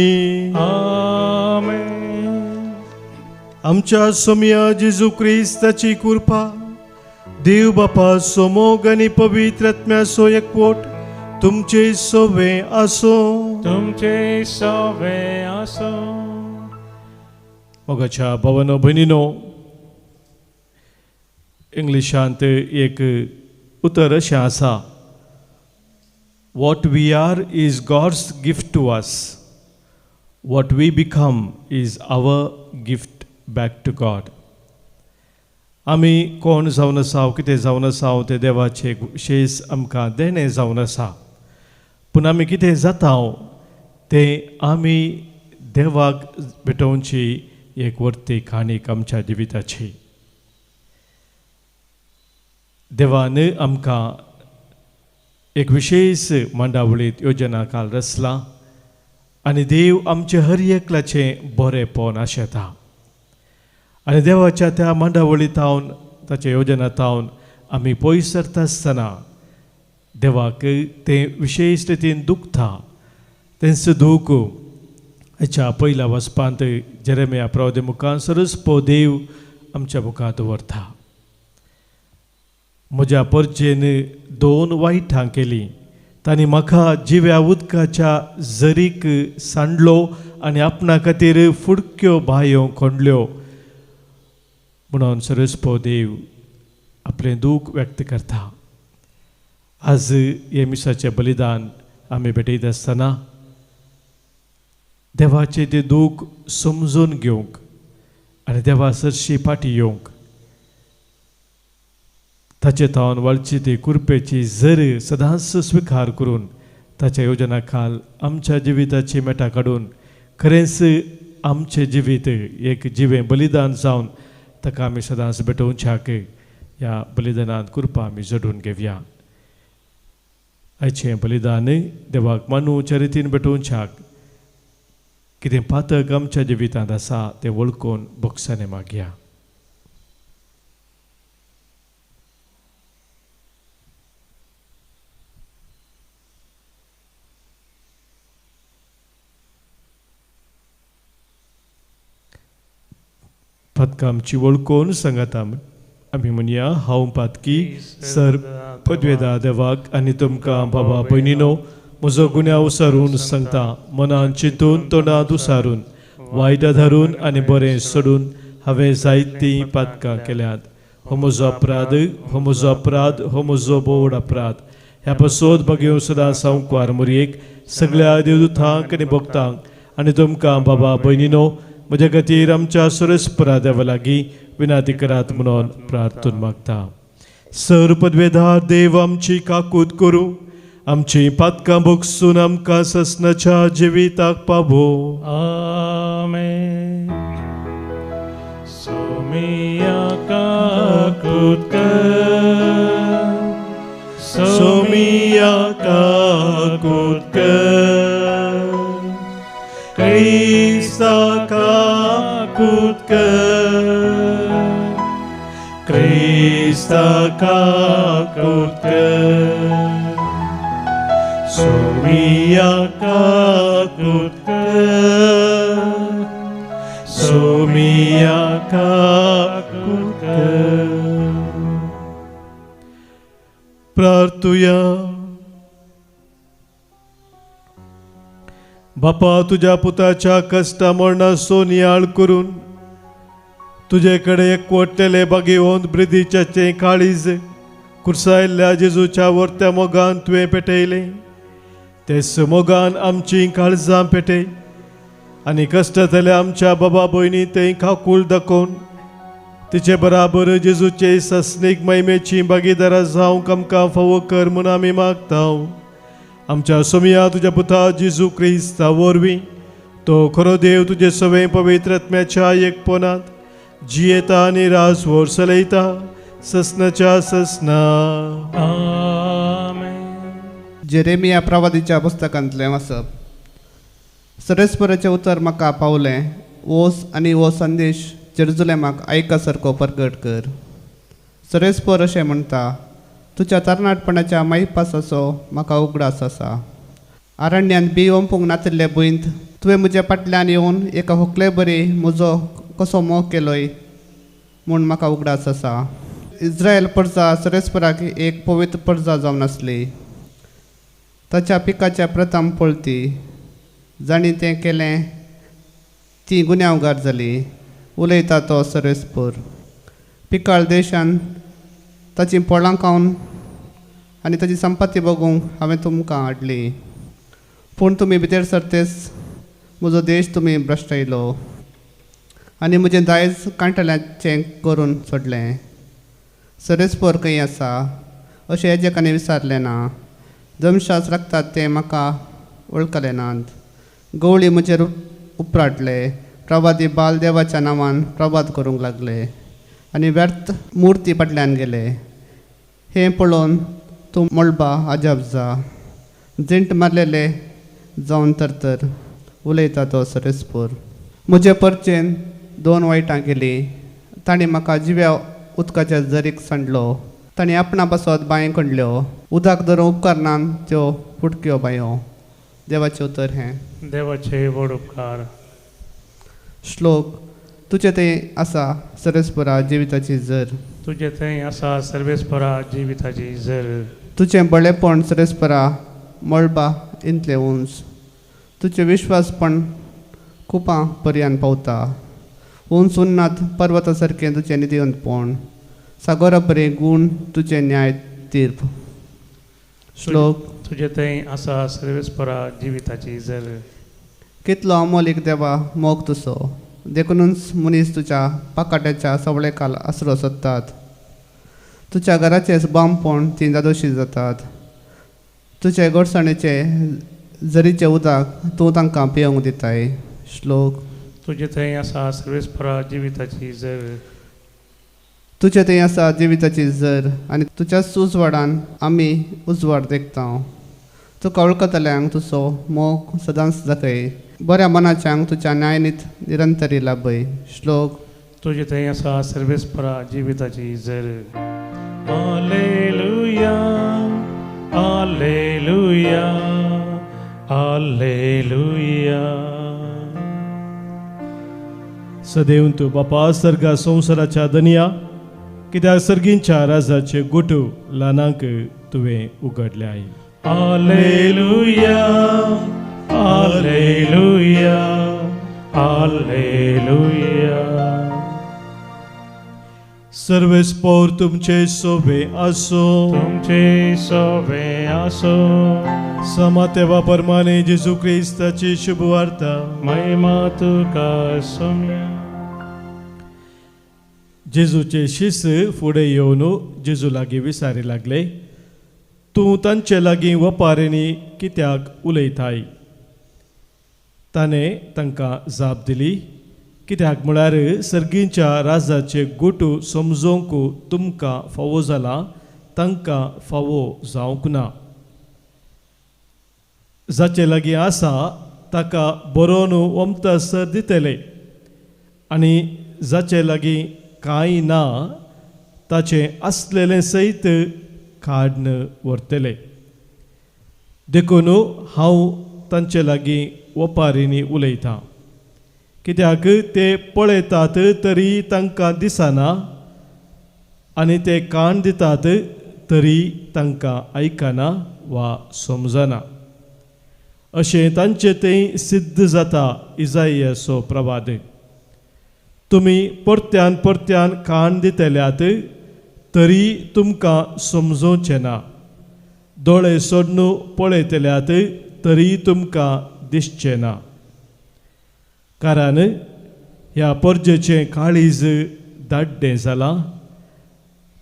आमेन. आमच्या सोम्या जेजू क्रिस्ताची कृपा, देव बापा सोमोग आनी पवित्र आत्म्याचो एकवट तुमचे सोवे आसो. तुमचे सोवे आसो. मोगाच्या भावानो भयणीनो, इंग्लिशांत एक उतर अशें आसा, what we are is God's gift to us, what we become is our gift back to God. आमी कोण जावन आसा, कितें जावन आसा तें देवाचें एक विशेश आमकां देणें जावन आसा, पूण आमी कितें जाता तें आमी देवाक भेटोवची एक वर्ती काणीक आमच्या जिविताची. देवान आमकां एक विशेश मांडावळींत योजना काल रचला आनी देव आमचे हर एकल्याचें बरेंपण आशेता आनी देवाच्या त्या मांडावळी थावन ताच्या योजना थावन आमी पयस सरता आसतना देवाक तें विशेश रितीन दुखता. तेंचो दूख हेच्या पयल्या वचपांत जेरेमिया प्रवादी मुखार सरस देव आमच्या मुखार दवरता. म्हज्या परजेन दोन वायटां केलीं, तांणी म्हाका जिव्या उदकाच्या जरीक सांडलो आनी आपणा खातीर फुडक्यो बांयो खणल्यो म्हणून सरस्पो देव आपलें दूख व्यक्त करता. आज हे मिसाचें बलिदान आमी भेटयत आसतना देवाचें तें दूख समजून घेवंक आनी देवा सरशी फाटी येवंक ताचे थावन वळची ती कुरपेची जर सदांच स्विकार करून ताच्या योजना खाल आमच्या जिविताची मेटां काडून खरेंच आमचें जिवीत एक जिवें बलिदान जावन ताका आमी सदांच भेटोवच्याक ह्या बलिदानांत कृपा आमी जडून घेवया. आयचें बलिदान देवाक मानूच्या रितीन भेटोवच्याक कितें पातक आमच्या जिवितांत आसा तें वळखून बोगसाने मागया. पातकां आमची वळखून सांगाता आमी म्हणया, हांव पातकी सर पदवेदा देवाक आनी तुमकां बाबा भयणीनो म्हजो गुन्यांव सारून सांगता, मनान चिंतून तोंडांत उसारून वायट धरून आनी बरें सोडून हांवें जायतीं पातकां केल्यांत. हो म्हजो अपराध, हो म्हजो अपराध, हो म्हजो बोड अपराध. ह्या पासत बगेव सदां सावकार मोरयेक सगळ्या देवदूतांक आनी भक्तांक आनी तुमकां बाबा भयणीनो म्हज्या खातीर आमच्या सुरेस्परा देवा लागीं विनाती करात म्हणून प्रार्थून मागता. सर पदवेदार देव आमची काकूत करूं, आमची पातकां भोगसून आमकां ससनाच्या जिविताक पावो. आमेन. सोमिया काकूत कर, सोमिया काकूत कर, क्रिस्ता काकूत कर, क्रिस्ता काकूत कर, सोमिया काकूत कर, सोमिया काकूत कर. प्रार्थुया. बापा तुज्या पुताच्या कश्टा मरणाचो नियाळ करून तुजे कडेन एकवटलेले बागेवन ब्रिदीच्याचें काळीज कुर्सायल्ल्या जेजूच्या वर्त्या मोगान तुवें पेटयलें, तेच मोगान आमचीं काळजां पेटय आनी कश्टांतल्या आमच्या बाबा भयणी थंय काकूळ दाखोवन तिचे बराबर जेजूचे सस्नीक महिमेची भागीदारां जावंक आमकां फावो कर म्हूण आमी मागता. आमच्या सोमिया तुज्या पुता जेजू क्रिस्ता वरवीं तो खरो देव तुजे सवें पवित्र आत्म्याच्या एकपणांत जियेता आनी राजवोर चलयता ससनाच्या ससना. आमेन. जेरेमिया प्रवादीच्या पुस्तकांतलें वाचप. सरस्पराचें उतर म्हाका पावलें, ओस आनी हो संदेश जेरुजलेमाक आयका सारको परगट कर. सरस्पर अशें म्हणटा, तुज्या तरणाटपणाच्या मायपासाचो म्हाका उगडास आसा. आरण्यांत बी ओंपूंक नातिल्ले भुंयंत तुवें म्हज्या फाटल्यान येवन एका होकले बरी म्हजो कसो मोग केलोय म्हूण म्हाका उगडास आसा. इस्रायल परजा सरस्पराक एक पवित्र परजा जावन आसली. ताच्या पिकाच्या प्रथम पळती जांणी तें केलें ती गुन्यांवगार जाली, उलयता तो सरस्पर. पिकाळ देशान ताचीं पोळां खावन आनी ताजी संपत्ती बघूंक हांवें तुमकां हाडली. पूण तुमी भितर सरतेच म्हजो देश तुमी भ्रश्टायलो आनी म्हजें दायज कांटल्याचें करून सोडलें. सरेस्पोर खंय आसा अशें याजकांनी विचारलें ना. दमशास राखतात ते म्हाका वळखले नात. गवळी म्हजेर उपराटले. प्रवादी बाल देवाच्या नांवान प्रवाद करूंक लागले आनी व्यर्थ मुर्ती फाटल्यान गेले. हें पळोवन तूं मळबा अजाप जा. झेंट मारलेले जावन तरतर उलयता तो सरेस्पोर. म्हजे परचेन 2 वायटां केलीं. तांणी म्हाका जिव्या उदकाच्या जरीक सांडलो. तांणी आपणा पासत बांय खणल्यो. उदक धरून उपकारनान त्यो फुटक्यो बांयो. देवाचें उतर हें. देवाचे व्हड उपकार. श्लोक. तुजें थंय आसा सर्वेस्परा जिविताची जर. तुजें थंय आसा सर्वेस्परा जिविताची जर. तुजें बळेपण सर्वेस्परा मळबा इंतलें उंच. तुजें विश्वासपण कुपां पर्यान पावता. उंच उन्नात पर्वता सारकें तुजें निधिवंतपण. सागोरा परी गूण तुजें न्याय तीर्प. श्लोक. तुजें थंय आसा सर्वेस्परा जिविताची जर. कितलो अमोलीक देवा मोग तुसो. देखूनच मनीस तुज्या पाकाट्याच्या सवळे काल आसरो सोदतात. तुज्या घराचें बामपण ती जादोशी जातात. तुजे गोडसाणेचे जरीचें उदक तूं तांकां पिवंक दिताय. श्लोक. तुजें थंय आसा सर्वेस्परा जिविताची जर. तुजें थंय आसा जिविताची जर आनी तुज्याच उजवाडान आमी उजवाड देखता. तुका वळखतल्यांक तुजो मोग सदांच दाखय. बऱ्या मनाच्यांक तुज्या न्यायनीत निरंतरी लाभय. श्लोक. तुजें थंय आसा सर्वेस्परा जिविताची जर. Hallelujah, hallelujah, hallelujah. सदैव तूं बापा सर्गा संवसाराच्या दनिया कित्याक सर्गींच्या राजाचे गोटू ल्हानांक तुवें उगडले. Hallelujah, hallelujah, hallelujah. सर्वेस्पोर तुमचे सोबे आसो. तुमचे सोबे आसो. समातेवा परमाने जेजू क्रिस्ताची शुभवार्ता. महिमा तुका सोम्या. जेजूचे शिस फुडें येवन जेजू लागीं विसारी लागले, तूं तांचे लागीं वपारींनी कित्याक उलयताय? ताणें तांकां जाप दिली, कित्याक म्हळ्यार सर्गींच्या राजाचे गोटू समजोवंक तुमकां फावो जाला, तांकां फावो जावंक ना. जाचे लागीं आसा ताका बरोवन वमतासर दितले आनी जाचे लागीं कांय ना ताचें आसलेलें सयत काडन व्हरतले. देखून हांव तांचे लागीं वपारींनी उलयतां, कित्याक ते पळयतात तरी तांकां दिसना आनी ते कान दितात तरी तांकां आयकना वा समजना. अशें तांचें तें सिद्ध जाता इजाइयाचो प्रवाद. तुमी परत्यान परत्यान कान दितल्यात तरी तुमकां समजोवचें ना, दोळे सोडून पळयतल्यात तरी तुमकां दिसचें ना. कारण ह्या परजेचें काळीज दाड्डें जालां,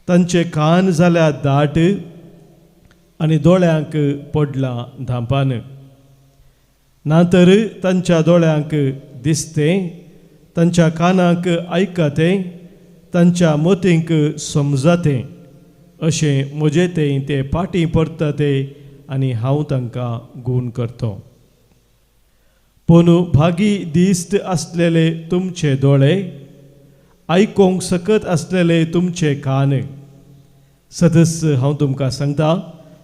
तांचे कान जाल्या दाट आनी दोळ्यांक पडलां धांपान. ना तर तांच्या दोळ्यांक दिसतें, तांच्या कानांक आयकतें, तांच्या मतींक समजतें, अशें म्हजें तें ते फाटीं परतते आनी हांव तांकां गूण करता. पूण भागी दिश्ट आसलेले तुमचे दोळे, आयकूंक सकत आसलेले तुमचे कान. सदस्य हांव तुमकां सांगता,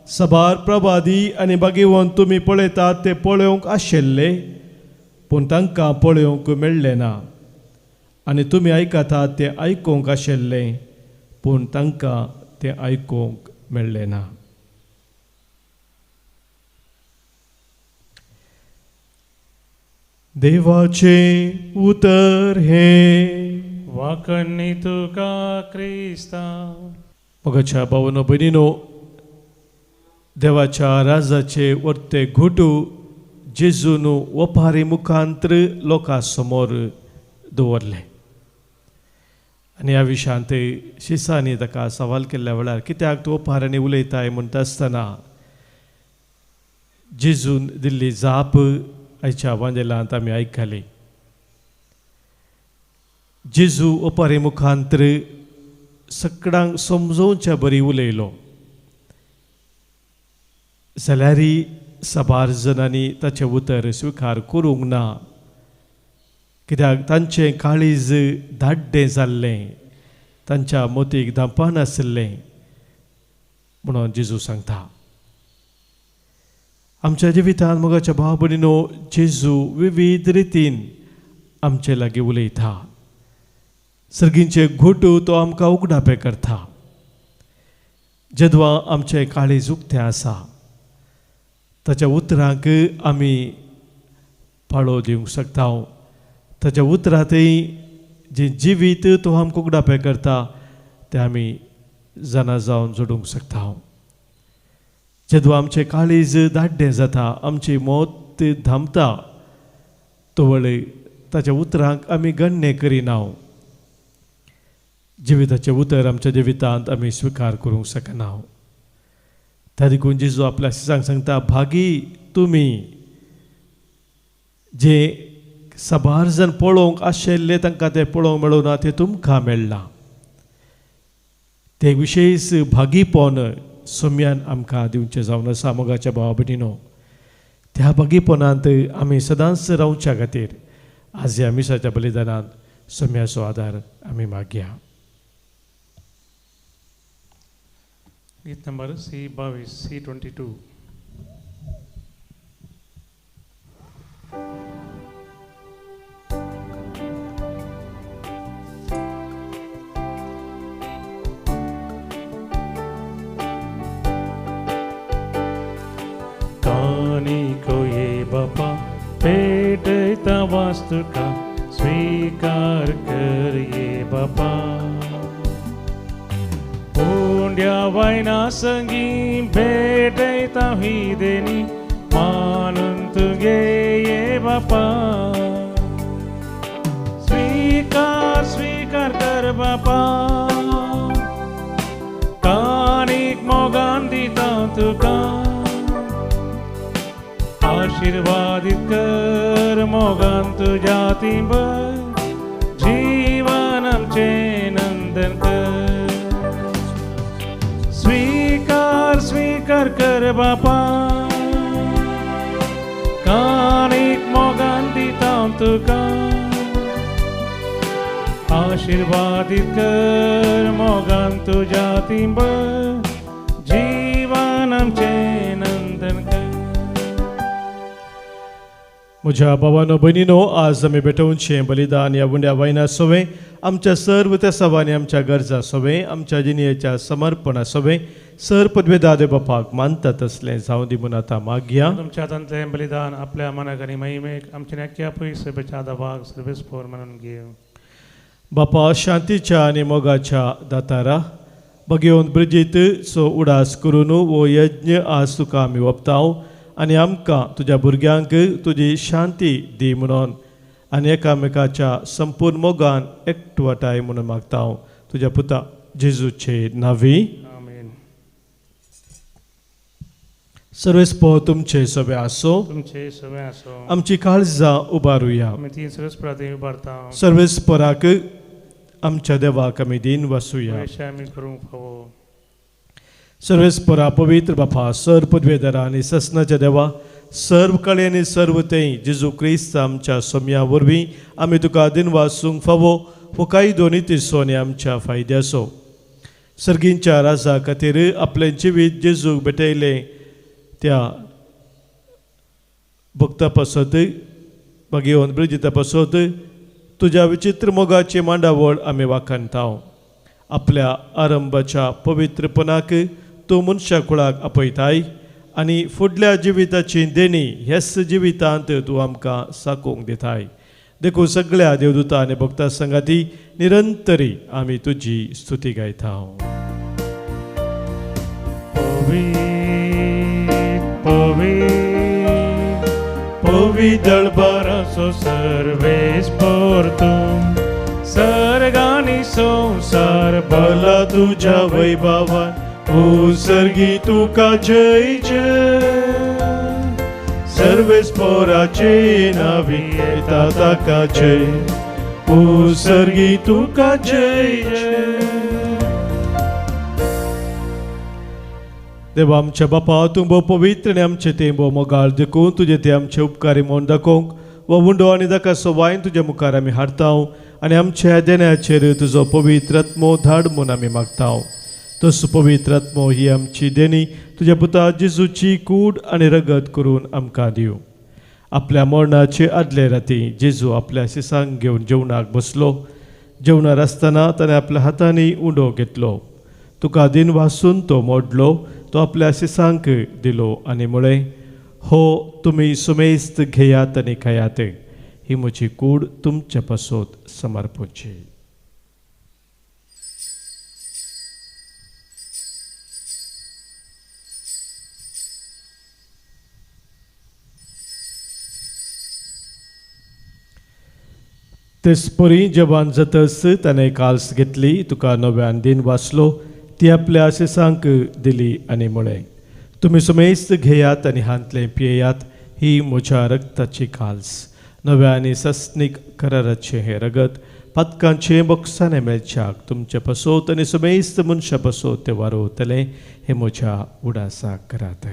सबार प्रवादी आनी बागेवन तुमी पळयतात ते पळोवंक आशिल्ले, पूण तांकां पळोवंक मेळ्ळें ना, आनी तुमी आयकतात ते आयकूंक आशिल्ले, पूण तांकां तें आयकूंक मेळ्ळें ना. देवाचें उतर हें. वाकणी तुका क्रिस्ता. मोगाच्या भावानो भयणीनो, देवाच्या राजाचे वर्ते घुटू जेजून वपारी मुखांत्र लोकां समोर दवरले. आनी ह्या विशयांत शिसांनी ताका सवाल केल्ल्या वेळार कित्याक तूं ओपारांनी उलयताय म्हणटा आसतना जेजून दिल्ली जाप आयच्या वांजेलांत आमी आयकली. जेजू ओपारी मुखांत्र सकडांक समजोवच्या बरी उलयलो जाल्यारय साबार जणांनी ताचें उतर स्विकार करूंक ना, कित्याक तांचें काळीज धाड्डें जाल्लें, तांच्या मोतीक धांपा नाशिल्लें म्हणून जेजू सांगता. आमच्या जिवितांत मोगाच्या भाव भयणीनो जेजू विविध रितीन आमचे लागीं उलयता. सर्गींचे घोटू तो आमकां उगडापें करता. जेदवा आमचें काळीज उक्तें आसा ताच्या उतरांक आमी पाळो दिवंक शकता. ताच्या उतरांतय जें जिवीत तो आमकां उगडापें करता तें आमी जाणा जावन जोडूंक शकता. जेदवा आमचें काळीज दाड्डें जाता, आमची मत धांपता, तवळ ताच्या उतरांक आमी गण्य करिना. जिविताचें उतर आमच्या जिवितांत आमी स्विकार करूंक शकना. त्या देखून जेजू आपल्या शिसांक सांगता, भागी तुमी जे साबार जण पळोवंक आशिल्ले तांकां तें पळोवंक मेळूं ना, तें तुमकां मेळ्ळां. तें विशेश भागीपण सोम्यान आमकां दिवचें जावन आसा. मोगाच्या भावा भयणीनो, त्या भागीपणांत आमी सदांच रावच्या खातीर आज ह्या मिसाच्या बलिदानांत सोम्याचो आदार आमी मागया. गीत नंबर C22, C22. कानी को ये बापा पेटता वास्तु का स्वीकार कर ये बापा. उंड्या वैना संगी भेटता ही देनी मानून तुगे ये बापा. स्वीकार स्वीकार कर बापा, कानीक मोगान दिता तुका. आशीर्वादित कर मोगान तुज्या तिंबर, जीवन आमचें नंदन कर. स्वीकार स्वीकार कर बापा, कानीक मोगान दिता तुका. आशीर्वादित कर मोगान तुज्या तिंबर, जीवन आमचें नंदन कर. म्हज्या भावानो भयणीनो, आज आमी भेटोवचें बलिदान ह्या उंड्या वायना सोवें आमच्या सर्व त्या सवांनी आमच्या गरजा सोवें आमच्या जिणेच्या समर्पणा सोवें सर पदवेदा देव बापाक मानता तसलें जावं दी म्हूण आतां मागया. तुमच्या हातांतलें बलिदान आपल्या मनाक आनी महिमेक आमच्या नाक्या पयस सभेच्या आदाभाग सर्वेस्पोर म्हणून घेव. बापा शांतीच्या आनी मोगाच्या दातारा बगेवन ब्रिजीत सो उडास करून हो यज्ञ आज तुका आमी ओंपता आनी आमकां तुज्या भुरग्यांक तुजी शांती दी म्हणून आनी एकामेकाच्या संपूर्ण मोगान एकवटाय म्हणून मागता तुज्या पुता जेजूचे नांवी. आमेन. सर्वेस्पोर तुमचे सगळे आसो, तुमचे सगळे आसो. आमची काळजां उबारुया. आमी ती सर्वेस्पराक उबारता. सर्वेस्पराक आमच्या देवाक आमी दीन वसुया. आमी करूंक फावो. सर्वेस्परा पवित्र बापा सर पदवेदारा आनी ससनाच्या देवा सर्व कळे आनी सर्व तें जेजू क्रिस्त आमच्या सोम्या वरवीं आमी तुका दिनवासूंक फावो हो कायदो नितीचो आनी आमच्या फायद्याचो. सर्गींच्या राजा खातीर आपलें जिवीत जेजूक भेटयलें त्या भक्ता पासत मागीर ब्रिजिता पासत तुज्या विचित्र मोगाची मांडावळ आमी वाखाणता. आपल्या आरंभाच्या पवित्रपणाक तूं मनशा कुळाक आपयताय आनी फुडल्या जिविताची देणी ह्याच जिवितांत तूं आमकां साकोवंक दिताय. देखून सगळ्या देवदूता आनी भक्ता संगाती निरंतरी आमी तुजी स्तुती गायता. पवित्र पवी पवी दळबाराचो सर्वेस तूं सर्गानी संवसार भला तुझ्या वैभवान ओ सर्गी तुका जय जय. सर्वेस पोराचे नावी येता ताका जय. ओ सर्गी तुका जय जय. देवा आमच्या बापा, तूं भोव पवित्र आनी आमचे तें भोव मोगाळ देखून तुजे ते आमचे उपकारी म्हूण दाखोवंक हो उंडो आनी दाकासो वायन तुज्या मुखार आमी हाडता आनी आमच्या देण्याचेर तुजो पवित्र आत्मो धाड म्हूण आमी मागता. तसो पवित्र आत्मो ही आमची देणी तुज्या पुता जेजूची कूड आनी रगत करून आमकां दिवं. आपल्या मरणाचे आदले राती जेजू आपल्या शिसांक घेवन जेवणाक बसलो. जेवणार आसतना ताणें आपल्या हातांनी उंडो घेतलो, तुका दिन वासून तो मोडलो, तो आपल्या शिसांक दिलो आनी म्हळें, हो तुमी सुमेस्त घेयात आनी खायात, ही म्हजी कूड तुमचे पासत समर्पची. तेचपरी जेवण जातच ताणें काल्स घेतली, तुका नव्यान दिन वाचलो, ती आपल्या शिसांक दिली आनी म्हळें, तुमी सुमेस्त घेयात आनी हांतलें पियेयात, ही म्हज्या रक्ताची काल्स, नव्या आनी सस्नीक कराराचें हें रगत पातकांचें बोक्साणें मेळच्याक तुमचे पासत आनी सुमेस्त मनशां पासत तें वारोवतलें, हें म्हज्या उडासाक करात.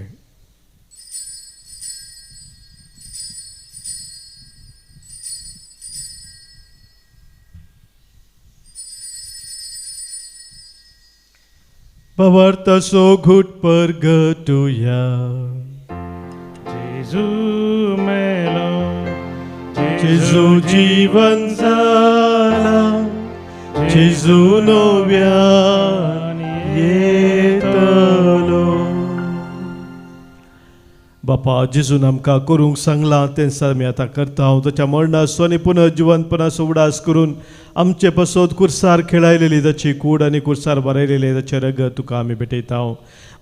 पवर्तसो घुट परगटुया. जेजू मेलो, जेजू जीवन जाला, जेजू नव्यान येतलो. बापा, जेजून आमकां करूंक सांगलां तें आमी आतां करता. हांव ताच्या मरणाचो आनी पुनर्जिवनपणाचो उडास करून आमचे पासत कुर्सार खेळायलेली ताची कूड आनी कुर्सार बरयलेलें ताचें रगत तुका आमी भेटयता.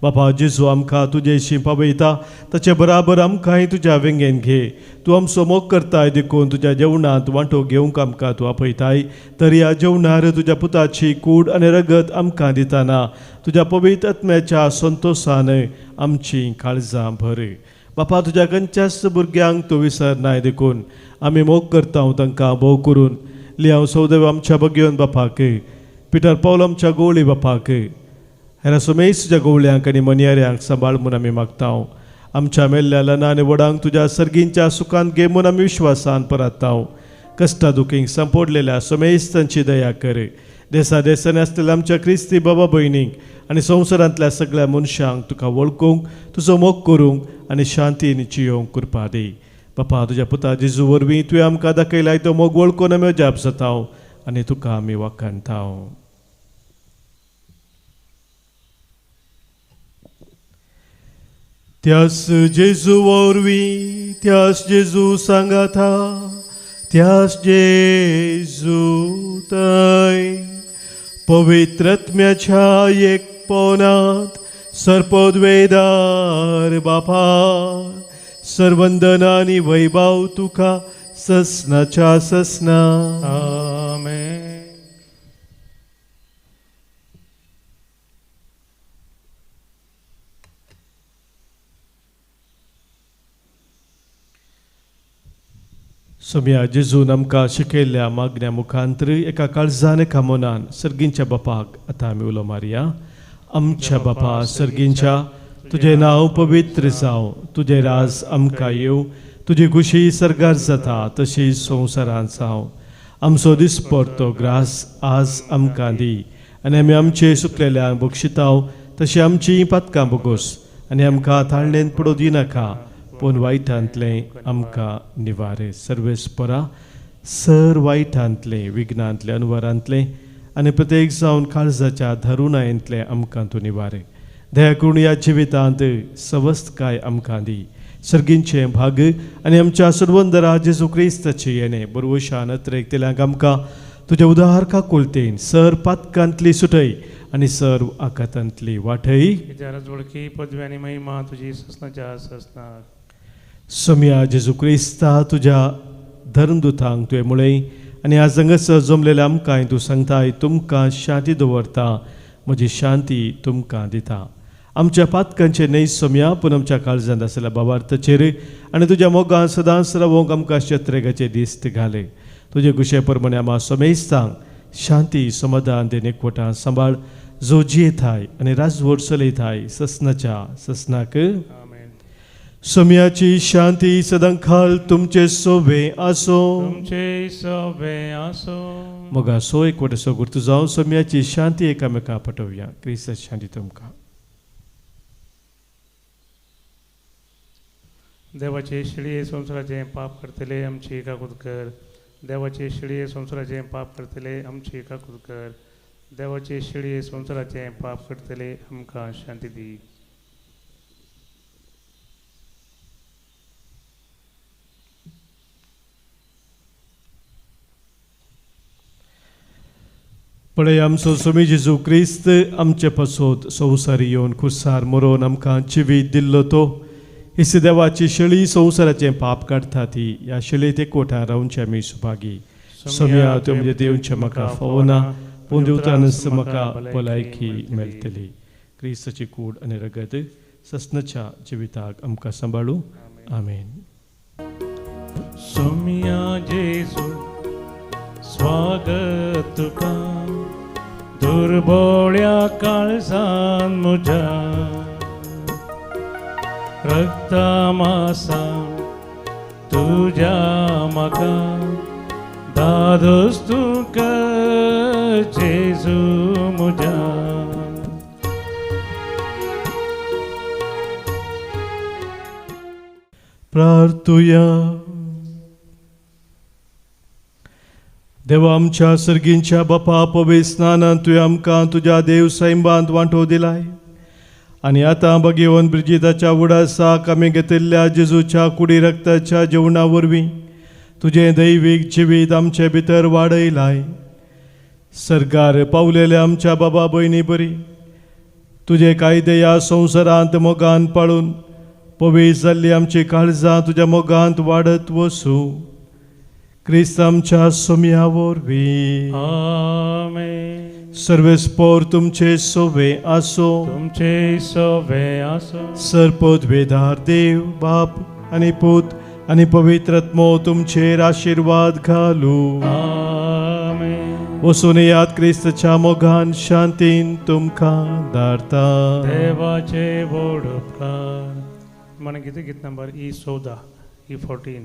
बापा, जेजू आमकां तुजेशी पावयता, ताचे बराबर आमकांय तुज्या वेंगेन घे. तूं आमचो मोग करताय देखून तुज्या जेवणांत वांटो घेवंक आमकां तूं आपयताय. तर ह्या जेवणार तुज्या पुताची कूड आनी रगत आमकां दितना तुज्या पवित्र आत्म्याच्या संतोशान आमची काळजां भर. बापा, तुज्या खंयच्याच भुरग्यांक तूं विसरनाय देखून आमी मोग करता तांकां भोव करून. लियांव सौदेव आमच्या बगयोन बापाक, पिटर पावल आमच्या गोवळी बापाक, हेरा सुमेश तुज्या गोवळ्यांक आनी मनयाऱ्यांक सांबाळ म्हूण आमी मागता. आमच्या मेल्ल्या ल्हान आनी व्हडांक तुज्या सर्गींच्या सुखांत घे म्हूण आमी विश्वासान पराता. कश्टा दुखींक संपोडलेल्या सुमेश तांची दया कर. देसा देसांनी आसलेल्या आमच्या क्रिस्ती बाबा भयणींक आनी संवसारांतल्या सगळ्या मनशांक तुका वळखूंक, तुजो मोग करूंक आनी शांतीन जियोवंक कृपा दी. बापा, तुज्या पुता जेजू वरवीं तुवें आमकां दाखयलाय तो मोग वळखून आमी अजाप जाता आनी तुका आमी वाखाणता. त्यास जेजू वरवीं, त्यास जेजू सांगाता, त्यास जेजू थंय पवित्र आत्म्याच्या एकपणांत सर्पद्वेदार बापा, सर्वंदन आनी वैभव तुका ससनाच्या ससना. आमेन. सोम्या जेजून आमकां शिकयल्ल्या मागण्या मुखांतर एका काळजान एका मनान सर्गींच्या बापाक आतां आमी उलो मारया. आमच्या बापा सर्गींच्या, तुजें नांव पवित्र जावं, तुजें राज आमकां येवं, तुजी खुशी सर्गार जाता तशी संवसारांत जावं. आमचो दिसपडतो ग्रास आज आमकां दी आनी आमी आमचे सुकलेल्यांक बक्षिताव तशी आमची पातकां बोगोस आनी आमकां थाळणेन पडोवं दिनाका, पूण वायटांतलें आमकां निवारे. सर्वेस्परा सर वायटांतलें, विघ्नांतलें, अनवरांतलें आनी प्रत्येक जावन काळजाच्या धरुणायेंतलें आमकां तूं निवारे. दया करून ह्या जिवितांत सवस्तकाय आमकां दी. सर्गींचें भाग आनी आमच्या सर्वंदरा जेजू क्रिस्ताचें येणें बरवशान अत्रेक तेल्यांक आमकां तुज्या उदार काकुळतेन सर पातकांतली सुटय आनी सर्व आकातांतली वाटय. वळखी पदवी आनी महिमा तुजी ससनाच्या ससना. सोम्या जेजू क्रिस्ता तुज्या धर्मदुतांक तुवें म्हळें आनी आज हांगासर जमलेल्या आमकांय तूं सांगताय, तुमकां शांती दवरता, म्हजी शांती तुमकां दिता. आमच्या पातकांचे न्हय सोम्या, पूण आमच्या काळजांत आसल्या बाबार्थाचेर आनी तुज्या मोगान सदांच रावोंक आमकां शत्रेगाचे दिस्त घाले. तुजे कुशे प्रमाणे आमा समेस्तांक शांती समाधान देणे एकवटान सांबाळ, जो जियेताय आनी राजवट चलयताय ससनाच्या ससनाक. सोम्याची शांती सदांकाळ तुमचे सोबे आसो. तुमचे सोबे आसो. मोगा सो एकवटाचो गुर्तू जावन सोम्याची शांती एकामेका पटोवया. क्रिस्त शांती तुमकां. देवाचे शिळये संवसाराचें पाप करतले आमची काकूत कर. देवाचे शिळये संवसाराचें पाप करतले आमची काकूत कर. देवाचे शिळये संवसाराचें पाप करतले आमकां शांती दी. पळय आमचो स्वामी जेजू क्रिस्त आमचे पासत संवसारी येवन खुर्सार मरोवन आमकां जिवीत दिल्लो तो हिस देवाची शेळी संवसाराचें पाप काडटा ती ह्या शेळयेत एकवटान रावचे आमी सुभागी. सोम्या त्यो म्हणजे देवचें म्हाका फावना, पूण देवतानच म्हाका भलायकी मेळटली. क्रिस्ताची कूड आनी रगत ससनाच्या जिविताक आमकां सांबाळू. आमेन. सोम्या जेजू स्वागत तुका, दुर्बोळ्या काळजान म्हज्या, रक्ता मासान तुज्या म्हाका दादोस तुका जेजू म्हज्या. प्रार्थुया. देवा आमच्या सर्गींच्या बापा, पवित्र स्नानान तुवें आमकां तुज्या देव सैंबांत वांटो दिलाय आनी आतां भगेवन ब्रिजिताच्या उडासाक आमी घेतिल्ल्या जेजूच्या कुडी रक्ताच्या जेवणा वरवीं तुजें दैवीक जिवीत आमचे भितर वाडयलाय. सरकार पावलेल्या आमच्या बाबा भयणी बरी तुजे कायदे ह्या संवसारांत मोगान पाळून पवित्र जाल्ली आमची काळजां तुज्या मोगांत वाडत वसूं. क्रिस्त आमच्या सोम्या वरवीं. आमेन. सर्वेस्पोर तुमचे सोवे आसो. तुमचे सोवे आसो. सर्पोद्वेदार देव बाप आनी पूत आनी पवित्र आत्मो तुमचेर आशिर्वाद घालू. आमेन. वसून याद क्रिस्तच्या मोगान शांतीन तुमकां धाडता. देवाचे व्हड उपकार. मन गीत गीत नंबर E14 E14.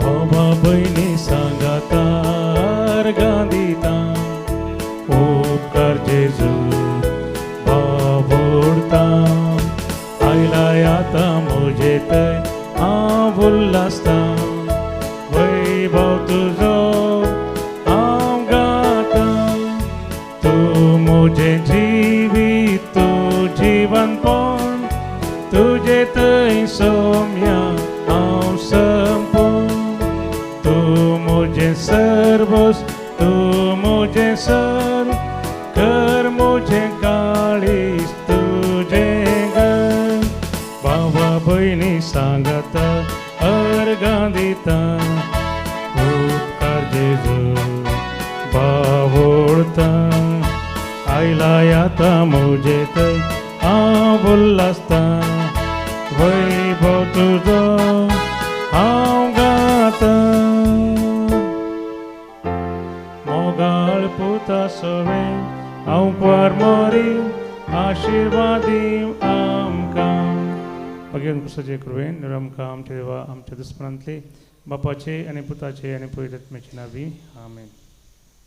बाबा भयणी सांगातार गांधीता, उपकार जेजू बाबोडता, आयलाय आतां म्हजे थंय हांव उल्हासता, वैभव तुजो हांव गाता, तूं म्हजें जिवीत तूं जिवनपण, तुजे थंय सोम्या हांव संपूर्ण, तूं म्हजें सर्वस तूं म्हजें सर, कर म्हजें काळीज तुजें घर. बाबा भयणी सांगाता अर्गां दिता, उपकार जेजू बावोळता, आयलाय आतां म्हजे थंय हांव उल्हासता, वैभव तुजो हांव गाता. मोगाळ पुता सवे हांव क्वार मोरी आशिर्वादी आमकां. भगेवन पुस्तकाचे कृपेन आमकां आमच्या देवा आमच्या दुस्मनांतले बापाचे आनी पुताचे आनी पवित्र आत्म्याचे नांवी. आमेन.